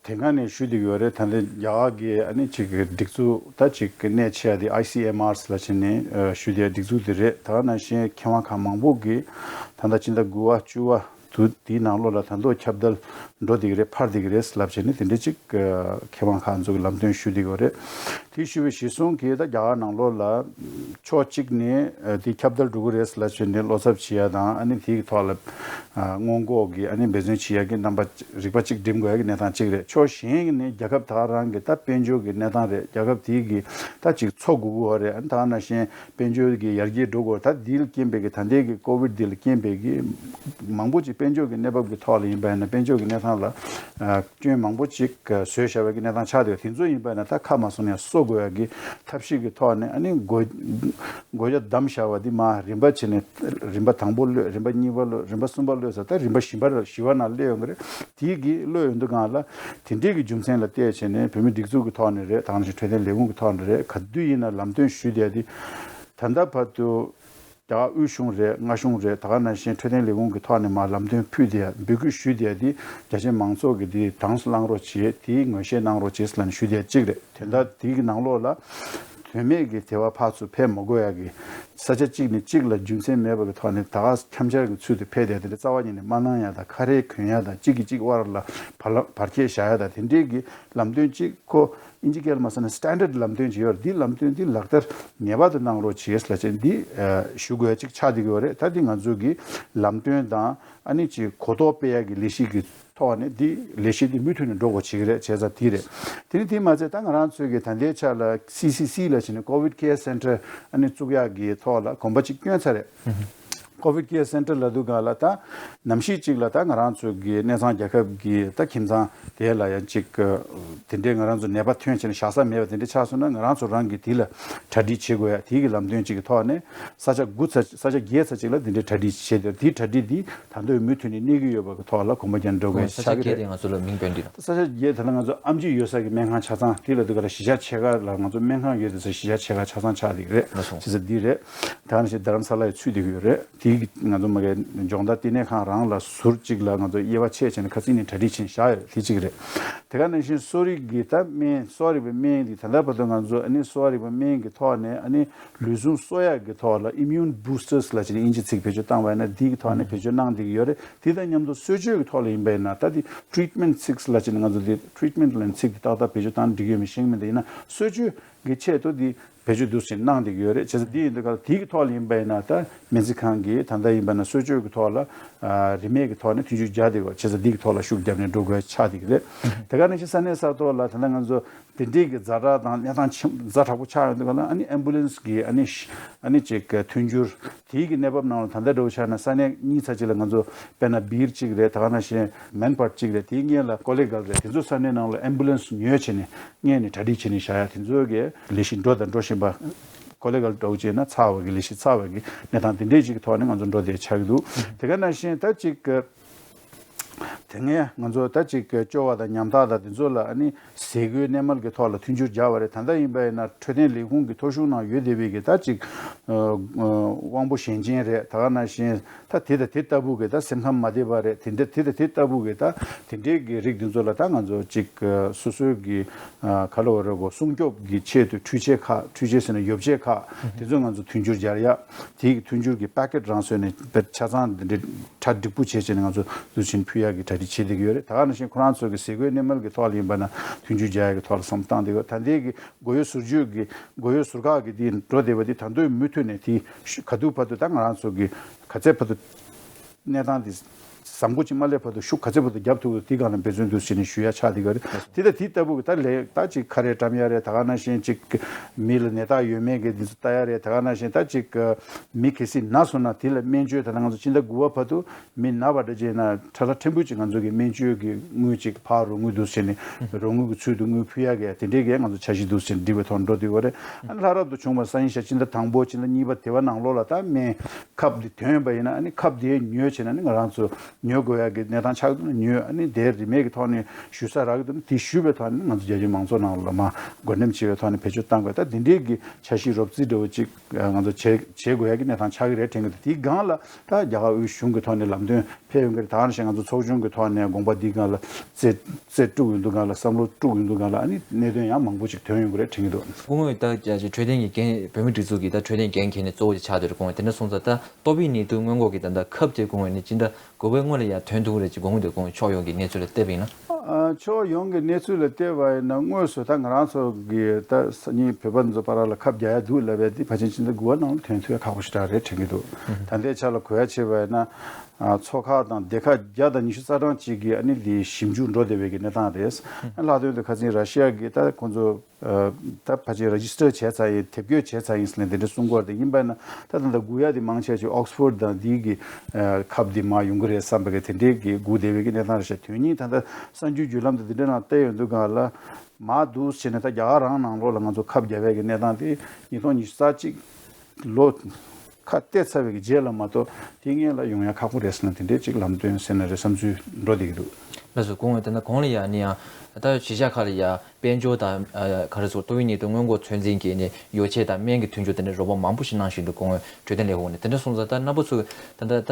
དེ་སྔ་ནས་ཞུ་བསྡད་ཡོད་རེད། ད་ལྟ་རྒྱ་གར་གི་ཨ་ནི་ཅིག་སྒྲིག་འཛུགས་ད་ཅིག་གནད་ཆེ་བ་དེ་ཨའི་སི་ཨེམ་ཨར་ལ་བྱས་ནས་ཞུ་བསྡད་སྒྲིག་འཛུགས་དེ་རེད། ད་ནང་བཞིན་མཁས་དབང་ཁག་མང་པོ་གིས་ད་ལྟ་ཕྱི་ཟླ་དགུ་པ་བཅུ་པ་དུ་དེའི་ནང་ལོགས་ལ་ད་དུང་ཁྱབ་གདལ་འགྲོ་བསྡད་ཀྱི་རེད། འཕར་བསྡད་ཀྱི་རེད་ལབ་བྱས་ནས་དེ་འདྲ་ཅིག་མཁས་དབང་ཁག་ཚོ་གི་ལམ་སྟོན་ཞུ་བསྡད་ཡོད་རེད། དེ་ཞུ་བའི་གཞི་བཟུང་གིས་ད་རྒྱ་གར་ནང་ལོགས་ལ་ཕྱོགས་གཅིག་ནས་དེ་ཁྱབ་གདལ་འགྲོ་གི་རེད་ལབ་བྱས་ནས་བློ་འཚབ་བྱེད་ཡ་དང་ཨ་ནི་དེའི་ཐོག་ལ་སྔོན་འགོག་གི་ཨ་ནི་འབད་བརྩོན་བྱེད་ཡ་གི་རྣམ་པ་རིག་པ་གཅིག་སྒྲིམ་དགོས་ཡ་གི་གནས་སྟངས་གཅིག་རེད། ཕྱོགས་གཞན་ནས་རྒྱལ་ཁབ་ད་ག་རང་གི་ད་དཔལ་འབྱོར་གི་གནས་སྟངས་རེད། རྒྱལ་ཁབ་དེའི་གི་ད་ཅིག་འཚོ་དགོས་ཀྱི་ཡོད་རེད། ཨ་ནི་ད་ག་ནང་བཞིན་དཔལ་འབྱོར་གྱི་ཡར་རྒྱས་འགྲོ་དགོས། ད་འདིའི་རྐྱེན་པས་ཀྱི་ད་ལྟའི་གི་ཀོ་བིད་འདི་ལ་རྐྱེན་པས་ཀྱི་མང་པོ་ཅིག་དཔལ་འབྱོར་གྱི་གནས་བབ་ཀྱི་ཐོག་ལ་ཡིན་པ་ཡིན་ན་དཔལ་འབྱོར་གྱི་གནས་སྟངས་ལ་ཨ་སྐྱོན་མང་པོ་ཅིག་བཟོས་བཞག་པའི་གི་གནས་སྟངས་ཆགས་བསྡད་ཡོད། དེ་ཚོ་ཡིན་པ་ཡིན་ན་ད་ཁ་མ་སོང་ཡང་གསོ་དགོས་ཡ་གི་ཐབས་ཤེས་ཀྱི་ཐོག་ནས་ཨ་ནི་སྒོ་སྒོ་རྒྱ་བསྡམས་བཞག་པ་འདི་མ་རིམ་པ་བྱས་ནས་རིམ་པ་དང་པོ་གློད། རིམ་པ་གཉིས་པ་གློད། རིམ་པ་གསུམ་པ་གློད་ཟེར་ད་རིམ་པ་བཞི་པ་བཞི་པ་ནང་སླེབས་ཡོང་གི་རེད། དེའི་གི་གློད་ཡོང་དུས་སྒང་ལ་དེ་འདྲའི་གི་རྒྱུ་མཚན་ལ་བལྟས་བྱས་ནས་བོད་མི་སྒྲིག་འཛུགས་ཀྱི་ཐོག་ནས་རེད། ད་ག་ནང་བཞིན་འཕྲོད་བསྟེན་ལས་ཁུངས་ཀྱི་ཐོག་ནས་རེད། ག་དུས་ཡིན་ན་ལམ་སྟོན་ཞུ་བསྡད་དེ་ད་ལྟ་བར་དུ་རྒྱ་གར་དབུས་གཞུང་རེད། མངའ་གཞུང་རེད། ད་ག་ནང་བཞིན་འཕྲོད་བསྟེན་ལས་ཁུངས་ཀྱི་ཐོག་ནས་མར་ལམ་སྟོན་ཕུལ་བསྡད་ཡ་འབོད་སྐུལ་ཞུ་བསྡད་ཡ་དེ་རྒྱ་ཆེ་མང་ཚོགས་ཀྱིས་དེ་དྭངས་སུ་བླང་རོགས་བྱེད། དེའི་ངོས་བཞེས་གནང་རོགས་བྱེད་ཟེར་ལབ་ནས་ཞུ་བསྡད་ཡ་གཅིག་རེད། དེ་འདྲ་དེའི་གི་ནང་ལོགས་ལ་དོན་མེད་ཀྱི་དེ་བ་ཕར་ཚུར་ཕེབས་མ་དགོས་ཡ་གི་ས་ཆ་གཅིག་ནས་གཅིག་ལ་རྒྱུ་མཚན་མེད་པ་གི་ཐོག་ནས་ད་ག་འཁྱམ་འཆར་གྱི་ཚུལ་དུ་ཕེབས་བསྡད་དེ་འདྲ་རྩ་བ་ཉིད་ནས་མ་གནང་ཡ་དང་། ཁ་རས་གོན་ཡ་དང་གཅིག་གིས་གཅིག་དབར་ལ་བར་ལ་བར་ཁྱད་བཞག་ཡ་དང་དེ་འདྲའི་གི་ལམ་སྟོན་གཅིག་ཁོ་ཨིན་ཇི་སྐད་ལ་མ་སོང་ན་སི་ཊན་ཌར་ཌི་ལམ་སྟོན་ཅིག་ཡོད་རེད། འདི་ལམ་སྟོན་འདི་ལག་བསྟར་ངེས་པར་དུ་གནང་རོགས་བྱེད་ལབ་བྱས་འདི་ཨ་ཞུ་དགོས་ཡ་གཅིག་ཆགས་བསྡད་ཀྱི་ཡོད་རེད། ད་འདི་ང་ཚོ་གི་ལམ་སྟོན་དང་ཨ་ནི་ཅིག་གོ་རྟོགས་སྤེལ་ཡ་གི་ལས་གཞི་གི་ཐོག་ནས་འདི་ལས་གཞི་འདི་མུ་མཐུད་ནས་འགྲོ་དགོས་བྱེད་ཀྱི་རེད། བྱས་ཙང་འདི་རེད། དེ་ནི་དེ་མ་ཚད་ད་ང་རང་ཚོའི་གི་ད་ལྟའི་ཆ་ལ་སི་སི་སི་ལབ་བྱས་ནས་ཀོ་བིད་ཀེར་སེན་ཊར་ཨ་ནི་བཙུགས་ཡག་གི་ཐོག་ལ་གོམ་པ་གཅིག་བསྐྱོན་ཚར་རེད། ཀོ་བིད་ཀེར་སེན་ཊར་ལབ་དུས་སྒང་ལ་ད་ནམ་ཞིག་ཅིག་ལ་ད་ང་རང་ཚོ་གི་གནས་ཚང་རྒྱལ་ཁབ་ཀྱི་ད་ཁྱིམ་ཚང་དེ་ལ་ཡང་ཅིག་དེ་འདྲའི་ང་རང་ཚོ་ནད་པ་ཐོན་བྱས་ནས་བཞག་ས་མེད་པ་དེ་འདྲ་ཆགས་སོང་ན་ང་རང་ཚོ་རང་གིས་དེ་ལ་གྲ་སྒྲིག་བྱེད་དགོས་ཡ། དེ་གི་ལམ་སྟོན་ཅིག་གི་ཐོག་ནས་ས་ཆ་དགུ་ཚ་ས་ཆ་བརྒྱད་ཚ་ཅིག་ལ་དེ་འདྲའི་གྲ་སྒྲིག་བྱས་ཏེ་དེ་གྲ་སྒྲིག་འདི་ད་དུང་མུ་མཐུད་ནས་གནས་ཀྱི་ཡོད་པ་གི་ཐོག་ལ་གོམ་པ་རྒྱག་འགྲོ་དགོས་ས་ཆ་ཆགས་ཀྱི་བརྒྱད་དེ་རེད། ང་ཚོ་ལ་མིང་འདོན་འདི་རེད། ས་ཆ་བརྒྱད་ད་ལ་ང་ཚོ་ཨེམ་ཆི་ཡོད་ས་གི་སྨན་ཁང་ཆ་ཚང་དེ་ལ་དུ་ག་ལ་གཞིས་ཆགས་ཆེ་ཁག་ལ་ང་ཚོ་སྨན་ཁང་ཡོད་དེ་ཚོ་གཞིས་ཆགས་ཆེ་ཁག་ཆ་ཚང་ཆགས་དེ་རེད། ལགས་སོ། བྱས་ཙང་འདི་རེད། ད་ནི་ཞིག་རྡ་རམ་ས་ལ་ཡི་ཚུད་དེ་གི་ཡོད་རེད། དེ་གི་ང་ཚོ་མ་གི་སྦྱོང་བརྡར་བསྟི་གནས་ཁང་རང་ལ་ཟུར་གཅིག་ལ་ང་ཚོ་དབྱེ་བ་ཕྱེ་བྱས་ནས་ཁ་སང་ནས་གྲ་སྒྲིག་བྱས་ནས་བཞག་ཡོད་དེ་གཅིག་རེད། དེ་ག་ནང་བཞིན་གསོ་རིག་གི་ད་སྨན་གསོ་བ་རིག་པའི་སྨན་འདི་ད་ལྟ་བར་དུ་ང་ཚོ་ཨ་ནི་གསོ་བ་རིག་པའི་སྨན་གི་ཐོག་ནས་ཨ་ནི་ལུས་ཟུངས་གསོ་ཡག་གི་ཐོག་ལ་ཨི་མིའུན་བུ་སི་ཊར་སི་ལབ་བྱས་ནས་དབྱིན་ཇི་ཚིག་བེད་སྤྱོད་བཏང་བ་ཡིན་ན་འདི་གི་ཐོག་ནས་བེད་སྤྱོད་གནང་བསྡད་ཀྱི་ཡོད་རེད། དེ་དང་མཉམ་དུ་གསོ་བཅོས་ཀྱི་ཐོག་ལ་ཡིན་པ་ཡིན་ན་ད་དེ་ཊི་རིཊ་མེན་ཊི་སིག་ལབ་བྱས་ནས་ང་ཚོ་དེ་ཊི་རིཊ་མེན་ཊི་ལབ་ཚིག་དེ་ཏག་ཏག་བེད་སྤྱོད་བཏང་འགྲིག་ཡོད་མེད་ཤེས་ཀྱི་མི་འདུག་ཡིན་ན་གསོ་བཅོས་ཀྱི་ཆེད་དུ་དེ་བེད་སྤྱོད་འདུག་ཟེར་གནང་བསྡད་ཀྱི་ཡོད་རེད། བྱས་ཙང་དེ་ཡིན་དུས་ག་ལ་དེའི་ཐོག་ལ་ཡིན་པ་ཡིན་ན་ད་སྨན་རྩིས་ཁང་གིས་ད་ལྟ་ཡིན་པ་ན་གསོ་བཅོས་ཀྱི་ཐོག་ལ་རིན་མེད་ཀྱི་ཐོག་ནས་མཐུན་འགྱུར་རྒྱག་བསྡད་ཡོད། བྱས་ཙང་དེའི་ཐོག་ལ་ཤུགས་བརྒྱབ་ནས་འགྲོ་དགོས་ཆགས་བསྡད་ཀྱི་རེད། དེ་ག་ནང་བཞིན་ས་གནས་ས་ཐོག་ལ་ད་ལྟ་ང་ཚོ་དེ་འདྲའི་གི་ཛ་དྲག་དང་གནས་སྟངས་ཆེན་ཛ་དྲག་པོ་ཆགས་ཡོང་དུས་ག་ལ་ཨ་ནི་ཨེམ་བུ་ལན་སི་གི་ཨ་ནི་ཨ་ནི་ཅིག་གི་མཐུན་འགྱུར། དེའི་གི་གནས་བབ་ནང་ལ་ད་ལྟ་འདྲ་བོ་ཆགས་ན་ས་གནས་གཉིས་ཚ་གཅིག་ལ་ང་ཚོ་དཔེར་ན་སྦིར་གཅིག་རེད། ད་ག་ནང་བཞིན་མན་པར་གཅིག་རེད། དེའི་སྔོན་ལ་ཀོ་ལེ་གལ་རེད། དེ་ཚོ་ས་གནས་ནང་ལ་ཨེམ་བུ་ལན་སི་ཉོས་བྱས་ནས་སྔོན་ནས་གྲ་སྒྲིག་བྱས་ནས་བཞག་ཡ་དེ་ཚོ་གི་ལས་གཞི་འགྲོ་དང་འགྲོ་བཞིན་པ། ཀོ་ལེ་གལ་འདྲ་བོ་བྱས་ན་ཚར་བ་གི་ལས་གཞི་ཚར་བ་གི་གནས་སྟངས་དེ་འདྲའི་ཅིག་གི་ཐོག་ནས་ང་ཚོ་འགྲོ་བསྡད་ཆགས་ཀྱི་འདུག་དེ་ག་ནང་བཞིན་ད་ཅིག་གི་དེ་སྔའི་ང་ཚོ་ད་ཅིག་སྐྱོ་བ་དང་ཉམ་ཐག་དང་དེ་ཚོ་ལ་ཨ་ནི་ཟས་གོས་གནས་མལ་གྱི་ཐོག་ལ་མཐུན་འགྱུར་སྦྱར་བ་རེད། ད་ལྟ་ཡིན་པ་ཡིན་ན་འཕྲོད་བསྟེན་ལས་ཁུངས་ཀྱི་ཐོ་གཞུང་ནང་ཡོད་བསྡད་པའི་གི་ད་ཅིག་ཨ་ཨ་དབང་པོ་ཞན་ཅན་རེད། ད་ག་ནང་བཞིན་ད་དེ་དང་དེ་ལྟ་བུ་གི་ད་སེམས་ཁམས་མ་བདེ་བ་རེད། དེ་འདྲ་དེ་དང་དེ་ལྟ་བུ་གི་ད་དེ་འདྲའི་གི་རིགས་དེ་ཚོ་ལ་ད་ང་ཚོ་ཅིག་སོ་སོའི་གི་ཨ་ག་ལ་བ་རེད་གོ་སྲུང་སྐྱོབ་ཀྱི་ཆེད་དུ་འཕྲུལ་ཆས་ཁག་འཕྲུལ་ཆས་ཟེར་ན་ཡོ་བྱད་ཁག་དེ་ཚོ་ང་ཚོ་མཐུན་འགྱུར་སྦྱར་ཡ། དེའི་མཐུན་འགྱུར་གྱི་པ་ཀེཊ་རང་བཟོས་ནས་ཆ་ཚང་འདི་འདྲའི་གྲ་འགྲིག་པོ་བྱས་བྱས་ནས་ང་ཚོ་འདུ་བྱིན་ཕུལ་ཡག་གི་གྲ་སྒྲིག་བྱེད་བསྡད་ཀྱི་ཡོད་རེད། ད་ག་ནང་བཞིན་ཁོ་རང་ཚོ་གི་ཟས་གོས་གནས་མལ་གྱི་ཐོག་ལ་ཡིན་པ་ན་མཐུན་འགྱུར་སྦྱར་ཡག་གི་ཐོག་ལ་བསམ་བློ་བཏང་བསྡད་ཡོད། ད་ལྟའི་གི་སྒོ་ཡོལ་ཟུར་བརྗོད་ཀྱི་སྒོ་ཡོལ་ཟུར་བཀག་གི་དེ་འགྲོ་བསྡད་པ་དེ་ད་དུང་མུ་མཐུད་ནས་དེ་ག་དུས་བར་དུ་ད་ང་རང་ཚོ་གི་ག་ཚད་བར་དུ་གནས་སྟངས་དེ་ བཟང་པོ་ཅིག་མ་སླེབས་བར་དུ་ཤུགས་ག་ཚད་བར་དུ་རྒྱབ་ཐུབ་ཀྱི་འདུག་དེའི་སྒང་ལ་འབད་བརྩོན་འདུག་ཟེར་ནས་ཞུ་ཡ་ཆགས་བསྡད་ཀྱི་ཡོད་རེད། དེ་ལྟ་དེ་ལྟ་བུ་གི་ད་ལས་ད་ཅིག་ཁ་རས་བཀྲམ་ཡ་རེད། ད་ག་ནང་བཞིན་ཅིག་མི་ལ་ནད་རྟགས་ཡོད་མེད་ཀྱི་འདི་ཚོ་ལྟ་ཡ་རེད། ད་ག་ནང་བཞིན་ད་ཅིག་མི་གལ་སྲིད་ན་སོང་ན་དེ་ལ་སྨན་བཅོས། ད་ལྟ་ང་ཚོ་སྤྱི་ཟླ་དགུ་པ་བར་དུ་མི་ན་བ་འདྲ་བྱས་ན་ཁྲ་ལ་ཕྲན་བུ་ཅིག་ང་ཚོ་གི་སྨན་བཅོས་ཀྱི་དངུལ་ཅིག་ཕར་རོགས་དངུལ་འདུག་ཟེར་ནས་རོགས་དངུལ་གྱི་ཚུལ་དུ་དངུལ་ཕུལ་ཡ་གི་དེ་འདྲའི་གི་ང་ཚོ་འཆར་གཞི་འདུག་ཟེར་ནས་འགྲིག་པའི་ཐོག་འགྲོ་བསྡད་ཡོད་རེད། ཨ་ནི་ལྷག་རབ་ཏུ་བྱུང་བ་སང་ཉིན་ཞག་སྤྱི་ཟླ་དང་པོ་སྤྱི་ཟླ་གཉིས་པ་དེ་བ་ནང་ལོགས་ལ་ད་སྨན་ཁབ་འདི་ཐོན་པ་ཡིན་ན་ཨ་ནི་ཁབ་དེ་ཉོས་བྱས་ན་ཨ་ནི་ང་རང་ཚོ་ཉོ་དགོས་ཡ་གི་གནས་སྟངས་ཆགས་འདུག་ན་ཉོས། ཨ་ནི་དེ་རིན་མེད་ཀྱི་ཐོག་ནས་ཞུ་ས་རག་གི་འདུག་ན་དེ་ཞུ་བའི་ཐོག་ནས་ང་ཚོ་རྒྱ་ཆེའི་མང་ཚོགས་ནང་ལ་མར་བགོ་འགྲེམས་བྱེད་པའི་ཐོག་ནས་བེད་སྤྱོད་གཏང་དགོས། ད་དེ་འདྲའི་གི་འཆར་གཞི་རོབ་རྩིས་འདྲ་བོ་ཅིག་ང་ཚོ་བྱེད་བྱེད་དགོས་ཡ་གི་གནས་སྟངས་ཆགས་ཀྱི་རེད་དྲན་གྱི་འདུག་དེའི་སྒང་ལ་ད་རྒྱ་གར་དབུས་གཞུང་གི་ཐོག་ནས་ལམ་སྟོན་ཕེབས་ཡོང་གི་རེད། ད་ག་ནང་བཞིན་ང་ཚོ་ཚོགས་ཆུང་གི་ཐོག་ནས་དགོངས་པ་འདིའི་སྒང་ལ་རྩིས་རྩིས་སྤྲུགས་ཡོང་དུས་སྒང་ལ་བསམ་བློ་སྤྲུགས་ཡོང་དུས་སྒང་ལ་ཨ་ནི་གནད་དོན་ཡང་མང་པོ་ཅིག་ཐོན་ཡོང་གི་རེད་དྲན་གྱི་འདུག་སྐུ་ངོས་ད་འཕྲོད་བསྟེན་གྱི་འགན་བོད་མིའི་སྒྲིག་འཛུགས་ཀྱི་ད་འཕྲོད་བསྟེན་འགན་འཁྱེར་མཁན་གཙོ་བོ་ཅིག་ཆགས་བསྡད་རེད། སྐུ་ངོས་དེ་འདྲ་སོང་ཙང་ད་ཏོག་དབྱིབས་ནད་དུག་སྔོན་འགོག་གི་ད་ད་ཁབ་དེ་སྐུ་ངོས་ནས་སྤྱི་ཟླ་དགུ་པའི་སྔོན་ལ་ཡང་ཐོན་ཐུབ་ཀྱི་རེད་ཅེས་དགོངས་འདུག་སྐུ་ངོས་ཕྱོགས་ཡོངས་ཀྱི་གནས་ཚུལ་ལ་བལྟས་པ་ཡིན་ན། ཨ། ཕྱོགས་ཡོངས་ཀྱི་གནས་ཚུལ་ལ་བལྟས་པ་ཡིན་ན་དངོས་སུ་ད་ང་རང་ཚོ་གི་ད་སང་ཉིན་བོད་པ་ཚོ་བར་ལ་ཁབ་རྒྱག་ཡ་འདུག་ལབ་པའི་དེ་ཕལ་ཆེར་སྤྱི་ཟླ་དགུ་པ་ནང་ལ་ཐོན་ཐུབ་ཡ་ཁག་པོ་ཞེ་དྲག་རེད་དྲན་གྱི་འདུག་ད་ལྟའི་ཆ་ལ་གོ་ཡ་བྱས་པ་ཡིན་ན། ཨ། མཚོ་ཁག་དང་སྡེ་ཁག་བརྒྱ་དང་ཉི་ཤུ་རྩ་གྲངས་ཅིག་གི་ཨ་ནི་དེ་ཞིབ་འཇུག་འགྲོ་བསྡད་པའི་གི་གནས་སྟངས་རེད། ལྷག་དོན་དུ་ཁ་སང་ར་ཤི་ཡ་གི་ད་ཁོང་ཚོ་ད་ཕལ་ཆེར་རེ་ཇི་སི་ཊར་བྱས་ཚར་ཡིན། དེབ་སྐྱེལ་བྱས་ཚར་ཡིན་ཟེར་ནས་དེ་འདྲ་གསུང་གི་ཡོད་རེད། དེ་ཡིན་པ་ན་ད་ད་ལྟ་སྒུག་ཡ་དེ་མང་ཆེ་ཆེ་ཨོག་སི་ཕོར་ཌི་དང་དེའི་གི་ཁབ་དེ་མར་ཡོང་གི་རེད་བསམ་པའི་གི་དེ་འདྲའི་གི་སྒུག་བསྡད་པའི་གི་གནས་སྟངས་རེད་ཤག་དོན་སྙིང་ད་ལྟ་གསར་འགྱུར་བརྒྱུད་ལམ་དེ་དེ་འདྲའི་ནང་བལྟས་ཡོང་དུས་སྒང་ལ་མར་འདུག་བྱས་ནས་ད་རྒྱ་གར་རང་ནང་ལོགས་ལ་ང་ཚོ་ཁབ་རྒྱག་པའི་གི་གནས་སྟངས་དེ་ཉིས་སྟོང་ཉི་ཤུ་རྩ་གཅིག་ལོ་ཁ་གཏད་ཚར་བའི་གི་རྗེས་ལ་མ་གཏོགས་དེ་སྔོན་ལ་ཡོང་ཡ་ཁག་པོ་རེད་ཟེར་ན་དེ་འདྲའི་ཅིག་ལམ་སྟོན་ཟེར་ན་རེད་བསམ་ཚུལ་འགྲོ་བསྡད་ཀྱི་འདུག་ལགས་སོ། སྐུ་ངོ་ད་ལྟ་གོང་ལ་ཡ་ནི་ཡང་ད་གཞིས་ཆགས་ཁག་ལ་ཡ་དཔལ་འབྱོར་དང་ཨ་ག་རེ་ཟེར་ཏོག་དབྱིབས་ནད་དུག་སྔོན་འགོག་ཚོད་འཛིན་གྱི་ནི་ཡོ་བྱད་དང་སྨན་གྱི་མཐུན་སྦྱོར་དེ་འདྲ་རོགས་པ་མང་པོ་ཞིག་གནང་བཞིན་འདུག་སྐུ་ངོ་འཕྲོད་བསྟེན་ལས་ཁུངས་ནས། དེ་འདྲ་སོང་ཙང་ད་རྣམ་པ་ཚོས་ད་ལྟ་ད་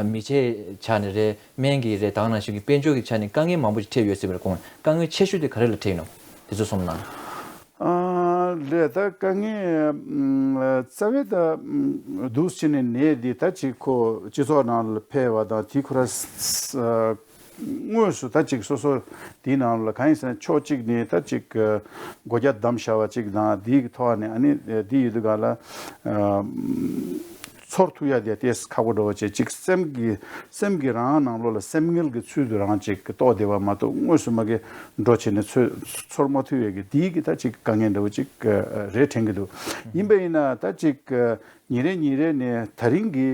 མི་ཚེ་ཆ་ནས་རེད། སྨན་གྱི་རེད། ད་ག་ནང་བཞིན་གྱི་དཔལ་འབྱོར་གྱི་ཆ་ནས་དཀའ་ངལ་མང་པོ་ཞིག་འཕྲད་ཡོད་སྲིད་པ་རེད། སྐུ་ངོ་དཀའ་ངལ་ཆེ་ཤོས་དེ་ག་རེ་ལ་འཕྲད་ཡིན་ནམ་དེ་ཚོ་གསུངས་གནང་། ཨ་ལས་ད་དཀའ་ངལ་ཨ་རྩ་བའི་ད་ཨ་འདུག་སེ་བྱས་ནས་ནད་འདི་ད་ཅིག་ཁོ་སྤྱི་ཚོགས་ནང་ལ་འཕེལ་བ་དང་དེ་ཁོ་ར་ཨ་དངོས་སུ་ད་ཅིག་སོ་སོ་དེའི་ནང་ལ་གང་ཡིན་ཟེར་ན་ཕྱོགས་གཅིག་ནས་ད་ཅིག་ཨ་སྒོ་རྒྱ་བསྡམས་བཞག་པ་ཅིག་དང་དེའི་ཐོག་ནས་ཨ་ནི་ཨ་དེ་ཡོད་དུས་ག་ལ་ཨ་ཚོར་ཐུབ་ཡ་དེ་ཏོག་ཙམ་ཁག་པོ་འདྲ་བོ་བྱས། ཅིག་སེམས་ཀྱི་སེམས་ཀྱི་རང་ནང་ལོགས་ལ་སེམས་ངལ་གྱི་ཚུལ་དུ་རང་ཅིག་རྟོགས་བསྡད་པ་མ་གཏོགས་དངོས་སུ་མ་གི་འགྲོ་བྱས་ནས་ཚོ་ཚོར་མ་ཐུབ་ཡས་ཀྱི་དེའི་གི་ད་ཅིག་དཀའ་ངལ་འདྲ་བོ་ཅིག་རེད་དྲན་གྱི་འདུག་ཡིན་པ་ཡིན་ན་ད་ཅིག་ཉིན་རེ་ཉིན་རེ་ནས་ད་རིང་གི་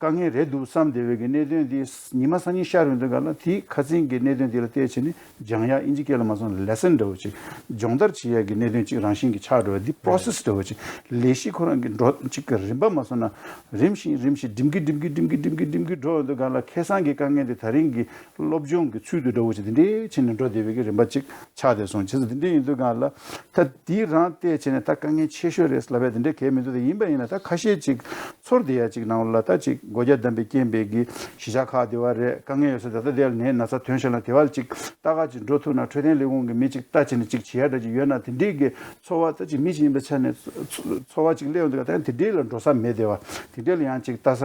དཀའ་ངལ་རེད་འདུག་བསམ་བསྡད་པའི་གི་གནད་དོན་འདི་ཉི་མ་སང་ཉིན་ཤར་ཡོང་དུས་ག་ལ་དེའི་ཁ་སང་གི་གནད་དོན་འདི་ལ་བལྟས་བྱས་ནས་སྦྱང་ཡ་ཨིན་ཇི་སྐད་ལ་མ་སོང་ན་ལེ་སན་འདྲ་བོ་ཅིག་སྦྱོང་བརྡར་བྱེད་ཡ་གི་གནད་དོན་ཅིག་རང་བཞིན་གྱི་ཆགས་འགྲོ་བ་འདི་པོ་རོ་སེ་སི་འདྲ་བོ་ཅིག་ལས་གཞི་ཁོ་རང་གི་འགྲོ་ཅིག་གི་རིམ་པ་མ་སོང་ན་རིམ་བཞིན་རིམ་བཞིན་སྒྲིམ་གྱིན་སྒྲིམ་གྱིན་སྒྲིམ་གྱིན་སྒྲིམ་གྱིན་སྒྲིམ་གྱིན་འགྲོ་ཡོང་དུས་ག་ལ་ཁ་སང་གི་དཀའ་ངལ་འདི་ད་རིང་གི་སློབ་སྦྱོང་གི་ཚུལ་དུ་འདྲ་བོ་ཅིག་འདི་འདྲའི་བྱས་ནས་འགྲོ་བསྡད་པའི་གི་རིམ་པ་ཅིག་ཆགས་བསྡད་སོང་། བྱས་ཙང་འདི་འདྲ་ཡིན་དུས་ག་ལ་ད་འདི་རང་བལྟས་བྱས་ནས་ད་དཀའ་ངལ་ཆེ་ཤོས་རེད་ལབ་པའི་འདི་འདྲ་གལ་མི་འདུག་ད་ཡིན་པ་ཡིན་ན་ད་ཁ་ཤས་ཅིག་ཚོར་བསྡད་ཡ་ཅིག་ནང་ལ་ད་ཅིག་སྒོ་རྒྱ་བསྡམས་པའི་རྐྱེན་པས་གི་གཞིས་ཆགས་ཁག་དེ་བ་རེད། དཀའ་ངལ་ཡོད་ས་ད་ལྟ་དེ་ལ་ནད་ན་ཚ་ཐོན་ཤག་ལ་དེ་བ་ལ་ཅིག་ལྟ་ག་ཅིག་འགྲོ་ཐུབ་ན་འཕྲོད་བསྟེན་ལས་ཁུངས་ཀྱི་མི་ཅིག་ལྟ་བྱས་ནས་ཅིག་བྱེད་ཡ་འདྲ་ཅིག་ཡོད་ན་དེ་འདྲའི་གི་ཚོར་བ་ད་ཅིག་མི་ཅིག་ཡིན་པའི་ཆ་ནས་ཚོ་ཚོར་བ་ཅིག་སླེབས་ཡོང་དུས་ད་དེ་འདྲའི་ལ་འགྲོ་ས་མེད་དེ་བ། དེ་འདྲའི་ལ་ཡང་ཅིག་ལྟ་ས་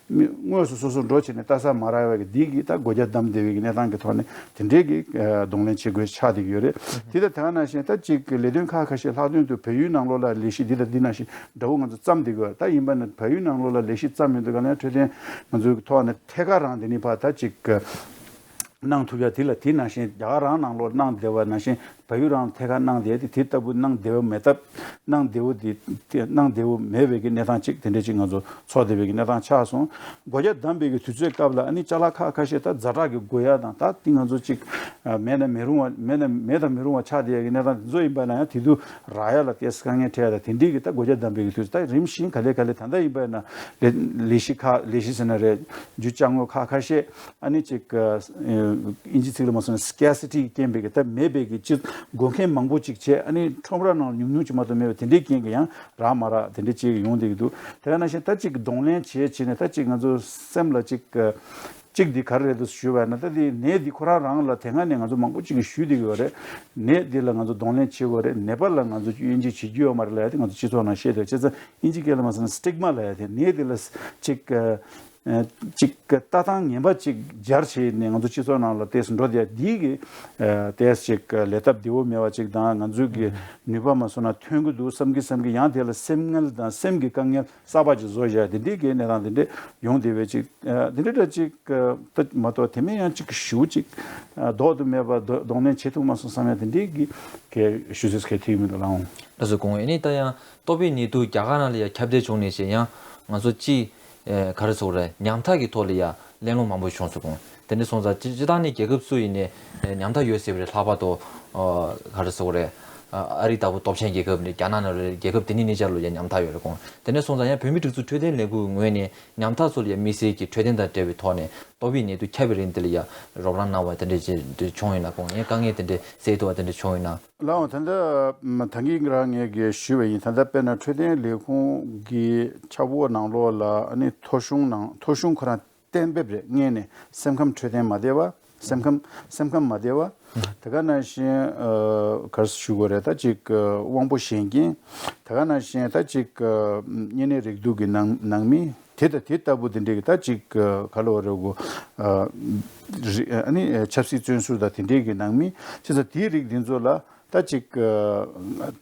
མི་དངོས་སུ་སོ་སོ་འགྲོ་བྱས་ནས་ལྟ་ས་མ་རག་པའི་གི་འདི་གི་ད་སྒོ་རྒྱ་བསྡམས་བསྡད་པའི་གི་གནས་སྟངས་ཀྱི་ཐོག་ནས་དེ་འདྲའི་གི་གདོང་ལེན་བྱེད་དགོས་ཆགས་བསྡད་ཀྱི་ཡོད་རེད། དེ་ལྟ་དེ་ག་ནང་བཞིན་ད་ཅིག་ལས་དོན་ཁག་ཁ་ཤས་ལྷག་དོན་དུ་བལ་ཡུལ་ནང་ལོགས་ལ་ལས་གཞི་འདི་དང་འདི་ནང་བཞིན་འདྲ་བོ་ང་ཚོ་བརྩམས་བསྡད་ཀྱི་ཡོད། ད་ཡིན་པ་ན་བལ་ཡུལ་ནང་ལོགས་ལ་ལས་གཞི་བརྩམས་ཡོང་དུས་ག་ལ་འཕྲོད་བསྟེན་ང་ཚོའི་ཐོག་ནས་ཐད་ཀར་རང་འདི་ནི་ཕར་ད་ཅིག་གནང་ཐུབ་ཡ་དེ་ལ་དེ་ནང་བཞིན་རྒྱ་གར་རང་ནང་ལོགས་གནང་བསྡད་པ་ནང་བཞིན་བལ་ཡུལ་རང་ཐད་ཀར་གནང་བསྡད་དེ་དེ་ལྟ་བུ་གནང་བསྡད་པ་མེད་སྟབས་གནང་བསྡད་པོ་དེ་དེ་གནང་བསྡད་པོ་མེད་པའི་གི་གནས་སྟངས་ཅིག་དེ་འདྲ་ཅིག་ང་ཚོ་ཚོར་བསྡད་པའི་གི་གནས་སྟངས་ཆགས་སོང་། སྒོ་རྒྱ་བསྡམས་པའི་གི་དུས་ཚོད་སྐབས་ལ་ཨ་ནི་ཅ་ལག་ཁག་ཁ་ཤས་ད་ཛ་དྲག་གི་དགོས་ཡ་དང་ད་དེ་ང་ཚོ་ཅིག་མེད་ན་མི་རུང་བ་མེད་ན་མེད་དང་མི་རུང་བ་ཆགས་བསྡད་ཡ་གི་གནས་སྟངས་དེ་ཚོ་ཡིན་པ་ན་ཡང་དེ་དུས་རག་ཡ་ལ་ཏོག་ཙམ་དཀའ་ངལ་འཕྲད་ཡ་ད་དེ་འདྲའི་གི་ད་སྒོ་རྒྱ་བསྡམས་པའི་གི་དུས་ཚོད་ད་རིམ་བཞིན་ག་ལེ་ག་ལེ་ད་ལྟ་ཡིན་པ་ན་ལས་ལས་གཞི་ཁག་ལས་གཞི་ཟེར་ན་རེད། རྒྱུ་ཅ་དངོས་ཁག་ཁ་ཤས། ཨ་ནི་ཅིག་ཨིན་ཇི་ཚིག་ལ་མ་སོང་ན་སི་ཀེ་སི་ཊི་རྐྱེན་པས་ཀྱི་ད་མེད་པའི་གི་ཅིག་དགོས་མཁན་མང་པོ་ཅིག་བྱས། ཨ་ནི་ཁྲོམ་ར་ནང་ཉུང་ཉུང་ཅིག་མ་གཏོགས་མེད་པ་དེ་འདྲའི་རྐྱེན་གྱིས་ཡང་རག་མ་རག་དེ་འདྲ་ཅིག་ཡོང་བསྡད་ཀྱི་འདུག་དེ་ག་ནང་བཞིན་ད་ཅིག་གདོང་ལེན་བྱས་བྱས་ནས་ད་ཅིག་ང་ཚོ་སེམས་ལ་ཅིག་ཅིག་འདི་ག་རེ་རེད་འདུག་ཞུས་པ་ན་ད་འདི་ནད་འདི་ཁོ་རང་རང་ལ་དེ་སྔ་ནས་ང་ཚོ་མང་པོ་ཅིག་གིས་ཞུས་བསྡད་ཀྱི་ཡོད་རེད། ནད་འདི་ལ་ང་ཚོ་གདོང་ལེན་བྱེད་དགོས་རེད། ནད་པ་ལ་ང་ཚོ་དབྱེ་འབྱེད་བྱེད་རྒྱུ་ཡོད་མ་རེད་ལབ་ཡ་དེ་ང་ཚོ་སྤྱི་ཚོགས་ནང་བཤད་འདུག་བྱས་ཙང་ཨིན་ཇི་སྐད་ལ་མ་སོང་ན་སི་ཊིག་མ་ལབ་ཡ་དེ་ནད་འདི་ལ་ཅིག་ཅིག་ལྟ་སྟངས་ངན་པ་ཅིག་སྦྱར་བྱས་ནས་ང་ཚོ་སྤྱི་ཚོགས་ནང་ལ་ཏོག་ཙམ་འགྲོ་བསྡད་འདི་གི་ཏོག་ཙམ་ཅིག་ལས་སྟབས་བདེ་བོ་མེད་པ་ཅིག་དང་། ང་ཚོའི་གི་ནུས་པ་མ་སོང་ན་ཐོན་གི་འདུག་བསམ་གི་བསམ་གི། ཡང་དེ་ལ་སེམས་ངལ་དང་སེམས་ཀྱི་དཀའ་ངལ་གསར་པ་ཅིག་བཟོ་བཞག་དེ་འདྲའི་གི་གནས་སྟངས་དེ་འདྲ་ཡོང་བསྡད་པའི་ཅིག་དེ་འདྲ་འདྲ་ཅིག་ད་མ་གཏོགས་དེ་མིན་ཡང་ཅིག་ཞུ་ཅིག་ལྡོག་ཏུ་མེད་པ་གདོང་ལེན་བྱེད་ཐུབ་མ་སོང་བསམ་ཡང་དེ་འདྲའི་གི་གི་ཞུ་ཚོད་གལ་ཐེབས་མི་འདུག་ལགས་འོང་། ལགས་སོ། དགོངས་ཡོད། ཨ་ནི་ད་ཡང་ཏོག་དབྱིབས་ནད་དུག་རྒྱ་གར་ནང་ལ་ཡང་ཁྱབ་གདལ་བྱུང་ནས་བྱས་ཡང་ང་ཚོ་སྤྱི་ག་རེ་ཟེར་དགོས་རེད། ཉམ་ཐག་གི་ཐོག་ལ་ཡང་གླེང་སློང་མང་པོ་བྱུང་སོང་གོང་། དེ་འདྲ་སོང་ཙང་སྤྱི་སྤྱི་བཏང་ནས་རྒྱལ་ཁབ་སུ་ཡིན་ནའི་ཉམ་ཐག་ཡོད་ཟེར་བ་རེད། ལྷག་པར་དུ་ག་རེ་ཟེར་དགོས་རེད། ཨ་རི་ལྟ་བུ་སྟོབས་ཆེན་རྒྱལ་ཁབ་ནས་རྒྱ་ནག་ནང་ལ་རེད། རྒྱལ་ཁབ་དེ་ནས་གནས་ཆ་ལ་ཡང་ཉམ་ཐག་ཡོད་རེད་གོང་། དེ་འདྲ་སོང་ཙང་ཡང་བོད་མི་སྒྲིག་འཛུགས་འཕྲོད་བསྟེན་ལས་ཁུངས་ངོས་ནས་ཉམ་ཐག་ཚོ་ལ་ཡང་དམིགས་བསལ་གྱི་འཕྲོད་བསྟེན་དང་འབྲེལ་བའི་ཐོག་ནས་ཏོག་དབྱིབས་ནད་དུག་ཁྱབ་པའི་རིང་དེ་ལ་ཡང་རོགས་རམ་གནང་བ་དེ་འདྲ་ཅིག་བྱུང་ཡོད་ན་གོང་། ཡང་དཀའ་ངལ་དེ་འདྲ་སེལ་ཐུབ་པ་དེ་འདྲ་བྱུང་ཡོད་ན། ལགས་འོང་། ད་ལྟ་ད་གིན་རང་ངས་གི་ཞུས་པ་ཡིན། ད་ལྟ་དཔེར་ན་འཕྲོད་བསྟེན་ལས་ཁུངས་ཀྱི་ཆབ་འོག་ནང་ལོགས་ལ་ཨ་ནི་ཐོ་གཞུང་ནང་ཐོ་གཞུང་ཁོ་རང་གཏན་འབེབས་རེད། སྔོན་ནས་སེམས་ཁམས་འཕྲོད་བསྟེན་མ་བདེ་བ། སེམས་ཁམས་སེམས་ཁམས་མ་བདེ་བ། དེ་ག་ནང་བཞིན་ཨ་ག་རེ་ཞུ་དགོས་རེད། ད་ཅིག་ཨ་དབང་པོ་ཞན་རྐྱེན། དེ་ག་ནང་བཞིན་ད་ཅིག་ཨ་གཉན་ནད་རེག་དུག་གི་ནང་ནང་མི་དེ་དང་དེ་ལྟ་བུ་དེ་འདྲས་ཀྱི་ད་ཅིག་ཨ་ག་ལབ་དགོས་རེད་གོ། ཨ་རི་ཨ་ནི་ཆབ་སྲིད་བཙོན་ཟུར་དང་དེ་འདྲས་ཀྱི་ནང་མི། བྱས་ཙང་དེའི་རིགས་འདི་ཚོ་ལ་ད་ཅིག་ཨ་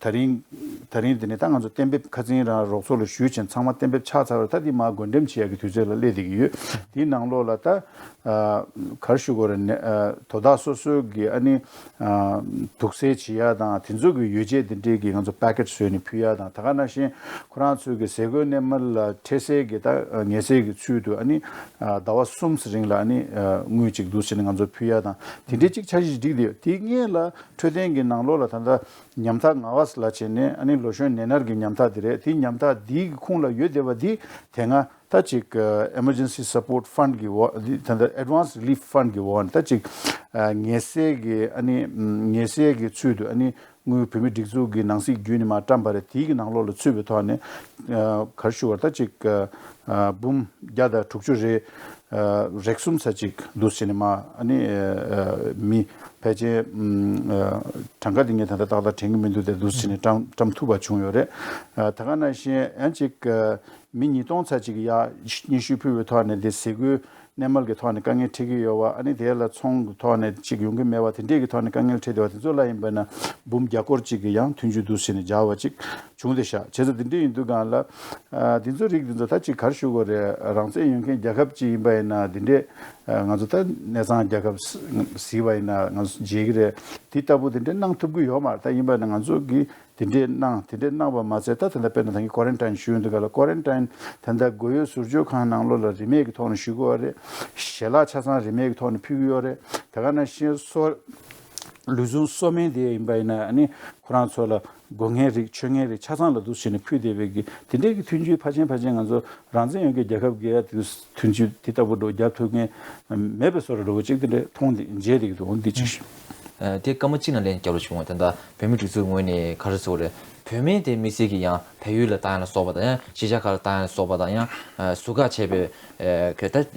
ད་རིང་ད་རིང་འདི་ནས་ད་ང་ཚོ་གཏན་འབེབས་ཁ་སང་རང་རོགས་ཚོ་ལ་ཞུས་ཕྱིན། ཚང་མ་གཏན་འབེབས་ཆགས་ཚར་བ་རེད། ད་འདི་མར་བགོ་འགྲེམས་བྱེད་ཡག་གི་དུས་ཚོད་ལ་སླེབས་བསྡད་ཀྱི་ཡོད། དེའི་ནང་ལོགས་ལ་ད་ཨ་ག་རེ་ཞུ་དགོས་རེད། ནས་ཨ་དོ་བདག་སོ་སོའི་གི་ཨ་ནི་ཨ་དུག་སེལ་བྱེད་ཡག་དང་དེ་ཚོ་གི་ཡོ་བྱད་དེ་འདྲའི་གི་ང་ཚོ་པ་ཀེཊ་བཟོས་ནས་ཕུལ་ཡག་དང་། ད་ག་ནང་བཞིན་ཁོ་རང་ཚོའི་གི་ཟས་གོས་གནས་མལ་ལ་འཕྲལ་སེལ་གི་ད་ངལ་སེལ་གི་ཚུལ་དུ་ཨ་ནི་ཨ་ཟླ་བ་གསུམ་རིང་ལ་ཨ་ནི་ཨ་དངུལ་གཅིག་འདུག་བྱས་ནས་ང་ཚོ་ཕུལ་ཡག་དང་། དེ་འདྲའི་ཅིག་འཆར་གཞི་བསྒྲིགས་བསྡད་ཡོད། དེ་སྔོན་ལ་འཕྲོད་བསྟེན་གྱི་ནང་ལོགས་ལ་ད་ལྟ་ཉམ་ཐག་ང་བ་ལ་བྱས་ནས་ཨ་ནི་ལོ་གཞོན་ནད་མནར་གྱི་ཉམ་ཐག་དེ་རེད། དེ་ཉམ་ཐག་འདིའི་གི་ཁོངས་ལ་ཡོད་བསྡད་པ་འདི་དེ་སྔ་ད་ཅིག་Emergency Support Fund གི་འོག་འདི་ད་ལྟ་Advance Relief Fund གི་འོག་ནས་ད་ཅིག་ངལ་སེལ་གྱི་ཨ་ནི་ངལ་སེལ་གྱི་ཚུལ་དུ་ཨ་ནི་དངུལ་བོད་མི་སྒྲིག་འཛུགས་ཀྱི་ནང་སྲིད་བརྒྱུད་ནས་མར་བཀྲམ་པ་རེད། དེའི་གི་ནང་ལོགས་ལ་ཚུད་པའི་ཐོག་ནས་ག་རེ་ཞུ་བར་ད་ཅིག་འབུམ་བརྒྱ་དང་དྲུག་ཅུ་རེ་རེ་གསུམ་ཙམ་ཅིག་འདུག་བྱས་ནས་མར་ཨ་ནི་མི་ཕལ་ཆེར་གྲངས་ཀ་འདི་ངས་ད་ལྟ་ཏག་ཏག་དྲན་གྱི་མི་འདུག་སྟེ། འདུག་བྱས་ནས་བཀྲམ་བཀྲམ་ཐུབ་པ་བྱུང་ཡོད་རེད། ད་ག་ནང་བཞིན་ཡང་ཅིག་མི་ཉིས་སྟོང་ཙམ་ཅིག་ཡར་སྙན་ཞུ་ཕུལ་བའི་ཐོག་ནས་དེ་ཟས་གོས་གནས་མལ་གྱི་ཐོག་ནས་དཀའ་ངལ་འཕྲད་ཀྱི་ཡོད་པ། ཨ་ནི་དེ་ལ་ཚོང་གི་ཐོག་ནས་ཅིག་ཡོང་གི་མེད་པ། དེ་འདྲས་ཀྱི་ཐོག་ནས་དཀའ་ངལ་འཕྲད་བསྡད་པ་དེ་ཚོ་ལ་ཡིན་པ་ན་འབུམ་བརྒྱ་སྐོར་ཅིག་གི་ཡང་མཐུན་འགྱུར་འདུག་བྱས་ནས་སྦྱར་བ་ཅིག་བྱུང་བསྡད་ཤག་བྱས་ཙང་དེ་འདྲས་ཡིན་དུས་སྒང་ལ་ཨ་དེ་ཚོ་རིགས་དེ་ཚོ་ད་ཅིག་ག་རེ་ཞུ་དགོས་རེད། རང་བཙན་ཡོད་མཁན་རྒྱལ་ཁབ་ཅིག་ཡིན་པ་ཡིན་ན་དེ་འདྲས་ཨ་ང་ཚོ་ད་གནས་ཚང་རྒྱལ་ཁབ་ཟེར་བ་ཡིན་ན་ང་ཚོ་བརྗེད་ཀྱི་རེད། དེ་ལྟ་བུ་དེ་འདྲས་གནང་ཐུབ་ཀྱི་ཡོད་མ་རེད། ད་ཡིན་པ་ཡིན་ན་ང་ཚོ་གི་དེ་འདྲས་གནང་། དེ་འདྲས་གནང་བ་མ་ཚད་ད་ད་ལྟ་དཔེར་ན་ད་གིན་ཀོ་རན་ཊིན་ཞུས་ཡོང་དུས་སྒང་ལ། ཀོ་རན་ཊིན་ད་ལྟ་སྒོ་ཡོལ་ཟུར་སྐྱོད་ཁང་ནང་ལོགས་ལ་རིན་མེད་ཀྱི་ཐོག་ནས་ཞུ་གི་ཡོད་རེད། ཞལ་ལག་ཆ་ཚང་རིན་མེད་ཀྱི་ཐོག་ནས་ཕུལ་གྱི་ཡོད་རེད། དེ་ག་ནང་བཞིན་གསོ་ལུས་ཟུངས་གསོ་སྨན་དེ་ཡིན་པ་ཡིན་ན་ཨ་ནི་ཁོ་རང་ཚོ་ལ་དགོས་མཁན་རིགས་མཆོད་མཁན་རིགས་ཆ་ཚང་ལ་འདུག་བྱས་ནས་ཕུལ་བསྡད་པའི་གི་དེ་འདྲས་ཀྱི་མཐུན་འགྱུར་ཕལ་ཆེར་ཕལ་ཆེར་ང་ཚོ་རང་བཙན་ཡོད་མཁན་རྒྱལ་ཁབ་ཀྱིས་ཡ་དེ་མཐུན་འགྱུར་དེ་ལྟ་བུ་འགྲོ་རྒྱབ་ཐུབ་མཁན་མེད་པའི་བཟོ་འདྲ་འདྲ་བོ་ཅིག་དེ་འདྲས་མཐོང་བསྡད་མཇལ་བསྡད་ཀྱི་འདུག་འོ་འདི་ཅིག་ཞུ། ཨ་དེ་སྐར་མ་གཅིག་ནང་ལན་སྐྱོར་རོགས་ཞུ་འོང་། ད་ལྟ་བོད་མི་སྒྲིག་འཛུགས་ངོས་ནས་ག་རེ་ཟེར་དགོས་རེད། བོད་སྨན་དེ་དམིགས་བསལ་གྱི་ཡང་བལ་ཡུལ་ལ་བཏང་ཡ་ལ་སོགས་པ་དང་། ཡང་གཞིས་ཆགས་ཁག་ལ་བཏང་ཡ་ལ་སོགས་པ་དང་། ཡང་ཨ་ཟུར་བཀག་བྱས་པའི་ཨ་ག་ད་ཨ་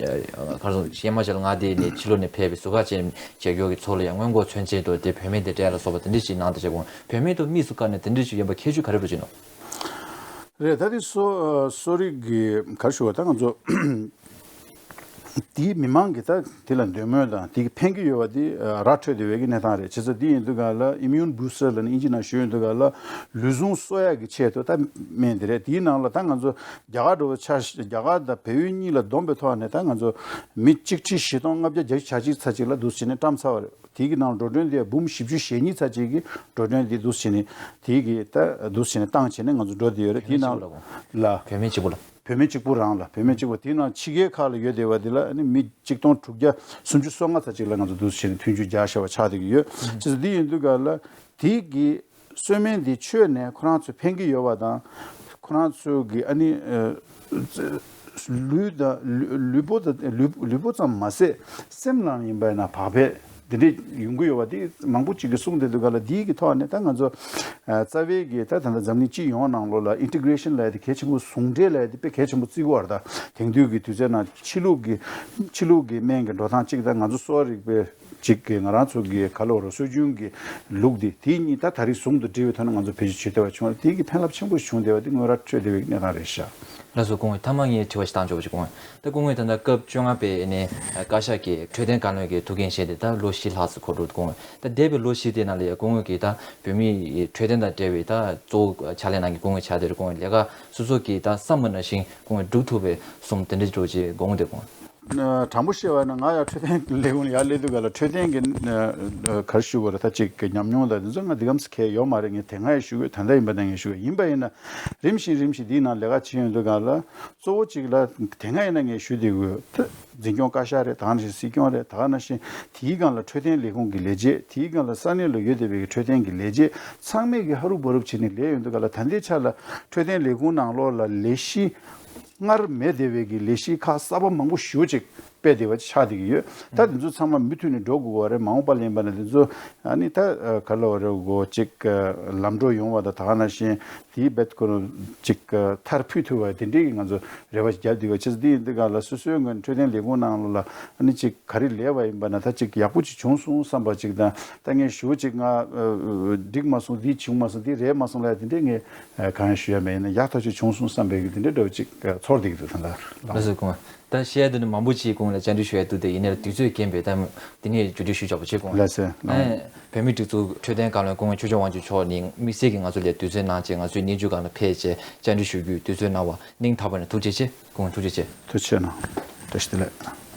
ག་རེ་ཟེར་ཧི་མ་ཅལ་མངའ་སྡེ་ནས་ཕྱི་ལོགས་ནས་ཕེབས་པའི་ཟུར་བཀག་བྱས་བྱེད་མཁན་གྱི་ཚོ་ལ་ཡང་སྔོན་འགོག་ཚོད་འཛིན་དུ་དེ་བོད་སྨན་དེ་སྤྲད་ཡ་ལ་སོགས་པ་དེ་འདྲ་ཞིག་གནང་བསྡད་བྱས། བོད་སྨན་དང་དམིགས་སུ་བཀར་ནས་དེ་འདྲ་ཞིག་ཡིན་པ་ཁྱད་ཆོས་ག་རེ་འདྲ་ཅིག་ཡིན་ནམ། རེད། ད་དེ་གསོ་ཨ་གསོ་རིག་གི་ག་རེ་ཞུ་བ། ད་ང་ཚོ་དེའི་མི་མང་གི་ད་དེ་ལ་འདོད་མོས་དང་དེ་གི་ཕན་གྱི་ཡོད་པ་དེ་ཨ་ར་འཕྲོད་བསྡད་པའི་གི་གནས་སྟངས་རེད། བྱས་ཙང་དེ་ཡིན་དུས་སྒང་ལ་ཨི་མིའུན་བུ་སི་ཊར་ལབ་ནས་ཨིན་ཇི་ནང་ཞུ་ཡོང་དུས་སྒང་ལ་ལུས་ཟུངས་གསོ་ཡག་གི་ཆེད་དུ་ད་སྨན་དེ་རེད། དེའི་ནང་ལ་ད་ང་ཚོ་རྒྱ་གར་འདྲ་བོ་ཆ་བཞག་རྒྱ་གར་དང་བལ་ཡུལ་གཉིས་ལ་བསྡོམས་པའི་ཐོག་ནས་ད་ང་ཚོ་མི་གཅིག་ཁྲི་བཞི་སྟོང་ལྔ་བརྒྱ་གྱ་གཅིག་ཙམ་ཅིག་ལ་འདུག་བྱས་ནས་བཀྲམ་ཚར་བ་རེད། དེའི་གི་ནང་འགྲོ་གྲོན་དེ་འབུམ་བཞི་བཅུ་ཞེ་གཉིས་ཙམ་ཅིག་གི་འགྲོ་གྲོན་དེ་འདུག་བྱས་ནས་དེའི་གི་ད་འདུག་བྱས་ནས་བཏང་བྱས་ནས་ང་ཚོ་འགྲོ་བསྡད་ཡོད་རེད། དེའི་ནང་ལ་བོད་སྨན་གཅིག་པུ་ལ། བོད་སྨན་གཅིག་པུ་རང་ལ། བོད་སྨན་གཅིག་པུ། དེའི་ནང་ཕྱི་རྒྱལ་ཁག་ལ་ཡོད་བསྡད་པ་དེ་ལ་ཨ་ནི་མི་གཅིག་སྟོང་དྲུག་བརྒྱ་སུམ་ཅུ་སོ་ལྔ་ཙམ་ཅིག་ལ་ང་ཚོ་འདུག་བྱས་ནས་མཐུན་འགྱུར་རྒྱག་བཞག་པ་ཆགས་བསྡད་ཀྱི་ཡོད། བྱས་ཙང་འདི་ཡིན་དུས་སྒང་ལ་དེའི་གི་གསོལ་སྨན་འདི་མཆོད་ནས་ཁོ་རང་ཚོ་ཕན་གྱི་ཡོད་པ་དང་། ཁོ་རང་ཚོ་གི་ཨ་ནི་ཨ་ལུས་དང་ལུས་ལུས་པོ་དང་ལུས་ལུས་པོ་ཙམ་མ་ཟད་སེམས་ལ་ཡིན་པ་ཡིན་ན་བག་ཕེབས་འདི་འདྲས་ཡོང་གི་ཡོད་པ་འདི་མང་པོ་ཅིག་གིས་གསུངས་བསྡད་འདུག་ག་ལ། འདིའི་གི་ཐོག་ནས་ད་ང་ཚོ་ཨ་རྩ་བའི་གི་ད་ད་ལྟ་འཛམ་གླིང་སྤྱི་ཡོངས་ནང་ལོགས་ལ་ཨིན་ཊི་གྷི་རེ་ཤན་ལབ་ཡ་དེ་གལ་ཆེན་པོ། ཟུང་འབྲེལ་ལབ་ཡ་དེ་དཔེ་གལ་ཆེན་པོ་བརྩི་གི་ཡོད་རེད། ད་དེང་དུས་ཀྱི་དུས་ཚོད་ནང་ཕྱི་ལུགས་ཀྱི་ཕྱི་ལུགས་ཀྱི་སྨན་གྱི་འགྲོ་སྟངས་གཅིག་དང་ང་ཚོ་གསོ་བ་རིག་པའི་གཅིག་གི་ང་རང་ཚོ་གི་ག་ལབ་དགོས་རེད། སྲོལ་རྒྱུན་གྱི་ལུགས་འདི་དེ་གཉིས་ད་ད་རེས་ཟུང་དུ་འབྲེལ་བའི་ཐོག་ནས་ང་ཚོ་བེད་སྤྱོད་བྱེད་ཐུབ་པ་བྱུང་བ་རེད། དེ་གི་ཕན་རླབས་ཆེན་པོ་བྱུང་བསྡད་པ་དེ་དངོས་ར་འཕྲོད་བསྡད་པའི་གནས་སྟངས་རེད་ཤག། ལགས་སོ། སྐུ་ངོ་། མཐའ་མ་ངས་དྲི་བ་ཞིག་བཏང་ཆོག་པ་ཞིག་སྐུ་ངོ་། ད་སྐུ་ངོ་ད་ལྟ་སྐབས་བཅོ་ལྔ་པའི་ནས་བཀའ་ཤག་གི་འཕྲོད་བསྟེན་བཀའ་བློན་གྱི་ཐུགས་འགན་བཞེས་ཏེ་ད་ལོ་བཞི་ལྷག་ཙམ་འགོར་འགྲོ་འདུག་སྐུ་ངོ། ད་འདས་པའི་ལོ་བཞི་དེ་ནང་ལ་ཡ་སྐུ་ངོ་གིས་ད་བོད་མིའི་འཕྲོད་བསྟེན་དང་འབྲེལ་བའི་ད་གཙོ་བོ་ཕྱག་ལས་གནང་མཁན་སྐུ་ངོ་ཆགས་བསྡད་རེད། སྐུ་ངོ་ལས་ཀ་སོ་སོ་གིས་ད་བསམ་པ་ནང་བཞིན་སྐུ་ངོ་སྒྲུབ་ཐུབ་པའི་བཟོ་འདྲ་འདྲ་བོ་ཅིག་དགོངས་བསྡད་སྐུ་ངོ། ཨ། དྲང་པོ་བཤད་པ་ན་ང་ཡང་འཕྲོད་བསྟེན་ལས་ཁུངས་ལ་ཡར་སླེབས་དུས་སྒང་ལ་འཕྲོད་བསྟེན་གྱི་ཨ་ག་རེ་ཞུ་དགོས་རེད། ད་ཅིག་གི་ཉམས་མྱོང་དང་འདི་ཚོ་ང་འདི་གམ་ཙམ་གང་ཡང་ཡོད་མ་རེད། ངས་དེ་སྔ་ཡང་ཞུ་དགོས། ད་ལྟ་ཡིན་པ་ན་ངས་ཞུ་དགོས། ཡིན་པ་ཡིན་ན་རིམ་བཞིན་རིམ་བཞིན་འདིའི་ནང་ལས་ཀ་བྱེད་ཡོང་དུས་སྒང་ལ་གཙོ་བོ་གཅིག་ལ་དེ་སྔ་ཡིན་ན་ངས་ཞུ་བསྡད་ཡོད། ད་འཛིན་སྐྱོང་བཀའ་ཤག་རེད། ད་ག་ནང་བཞིན་སྲིད་སྐྱོང་རེད། ད་ག་ནང་བཞིན་དེའི་སྒང་ལ་འཕྲོད་བསྟེན་ལས་ཁུངས་ཀྱི་ལས་བྱེད། དེའི་སྒང་ལ་ས་གནས་ལ་ཡོད་བསྡད་པའི་འཕྲོད་བསྟེན་གྱི་ལས་བྱེད་ཚང་མས་ཀྱི་ཧ་རུབ་བ་རུབ་བྱས་ནས་ལས་ཡོང་དུས་སྒང་ལ་ད་ལྟའི་ཆ་ལ་འཕྲོད་བསྟེན་ལས་ཁུངས་ནང་ལོགས་ལ་ལས་གཞི་སྔར་མེད་བསྡད་པའི་གི་ལས་གཞི་ཁག་གསར་པ་མང་པོ་ཞེ་པོ་ཅིག་སྤེལ་བསྡད་པ་ཆགས་བསྡད་ཀྱི་ཡོད། ད་དེ་ཚོ་ཚང་མ་མུ་མཐུད་ནས་འགྲོ་དགོས་པ་རེད། མ་འོངས་པ་ལ་ཡིན་པ་ན་དེ་ཚོ་ཨ་ནི་ད་ག་ལ་བ་རེད་གོ་ཅིག་ལམ་འགྲོ་ཡོང་བ་དང་། ད་ག་ནང་བཞིན་དེའི་རྦད་ཁོ་རང་ཅིག་མཐར་ཕུད་ཐུབ་པ་དེ་འདྲའི་གི་ང་ཚོ་རེ་བ་རྒྱབ་བསྡད་ཡོད། བྱས་ཙང་དེ་ཡིན་དུས་སྒང་ལ་སོ་སོའི་ངོས་ནས་འཕྲོད་བསྟེན་ལས་ཁུངས་ནང་ལོགས་ལ་ཨ་ནི་ཅིག་ག་རེ་ལས་པ་ཡིན་པ་ན་ད་ཅིག་ཡག་པོ་ཅིག་བྱུང་སོང་བསམ་པ་ཅིག་དང་། ད་ངས་ཞུ་ཅིག་ང་འགྲིག་མ་སོང་། འདི་བྱུང་མ་སོང་། འདི་རེད་མ་སོང་ལབ་ཡ་དེ་འདྲའི་ངས་གང་ཡང་ཞུ་ཡ་མེད། ཡིན་ན་ཡག་ཐག་ཆོད་བྱུང་སོང་བསམ་པའི་གི་དེ་འདྲའི་འདྲ་བོ་ཅིག་ཚོར་བསྡད་ཀྱི་འདུག་ད་ལྟ། ལགས་སོ་སྐུ་ངོ། ད་བཤད་ཡ་དེ་ནི་མང་པོ་ཅིག་སྐུ་ངོ་ལ་བཅར་འདྲི་ཞུ་ཡ་འདུག་སྟེ། ཡིན་ནའི་དུས་ཚོད་རྐྱེན་པས་ད་དེ་ནས་མཇུག་སྒྲིལ་ཞུས་ཆོག་པ་བྱེད་སྐུ་ངོ། ལགས་སོ། ཨ། བོད་མིའི་སྒྲིག་འཛུགས་འཕྲོད་བསྟེན་བཀའ་བློན་སྐུ་ངོ་ཆོས་སྐྱོང་དབང་ཕྱུག་མཆོག་ནི་དམིགས་བསལ་གྱིས་ང་ཚོ་ལ་དུས་ཚོད་གནང་བྱས་ང་ཚོའི་གནས་མཇུག་སྒང་ལ་ཕེབས་བྱས་བཅར་འདྲི་ཞུ་རྒྱུའི་དུས་ཚོད་གནང་བར་སྙིང་ཐག་པ་ནས་ཐུགས་རྗེ་ཆེ། སྐུ་ངོ་ཐུགས་རྗེ་ཆེ། ཐུགས་རྗེ་གནང་། བཀྲ་ཤིས་བདེ་ལེགས།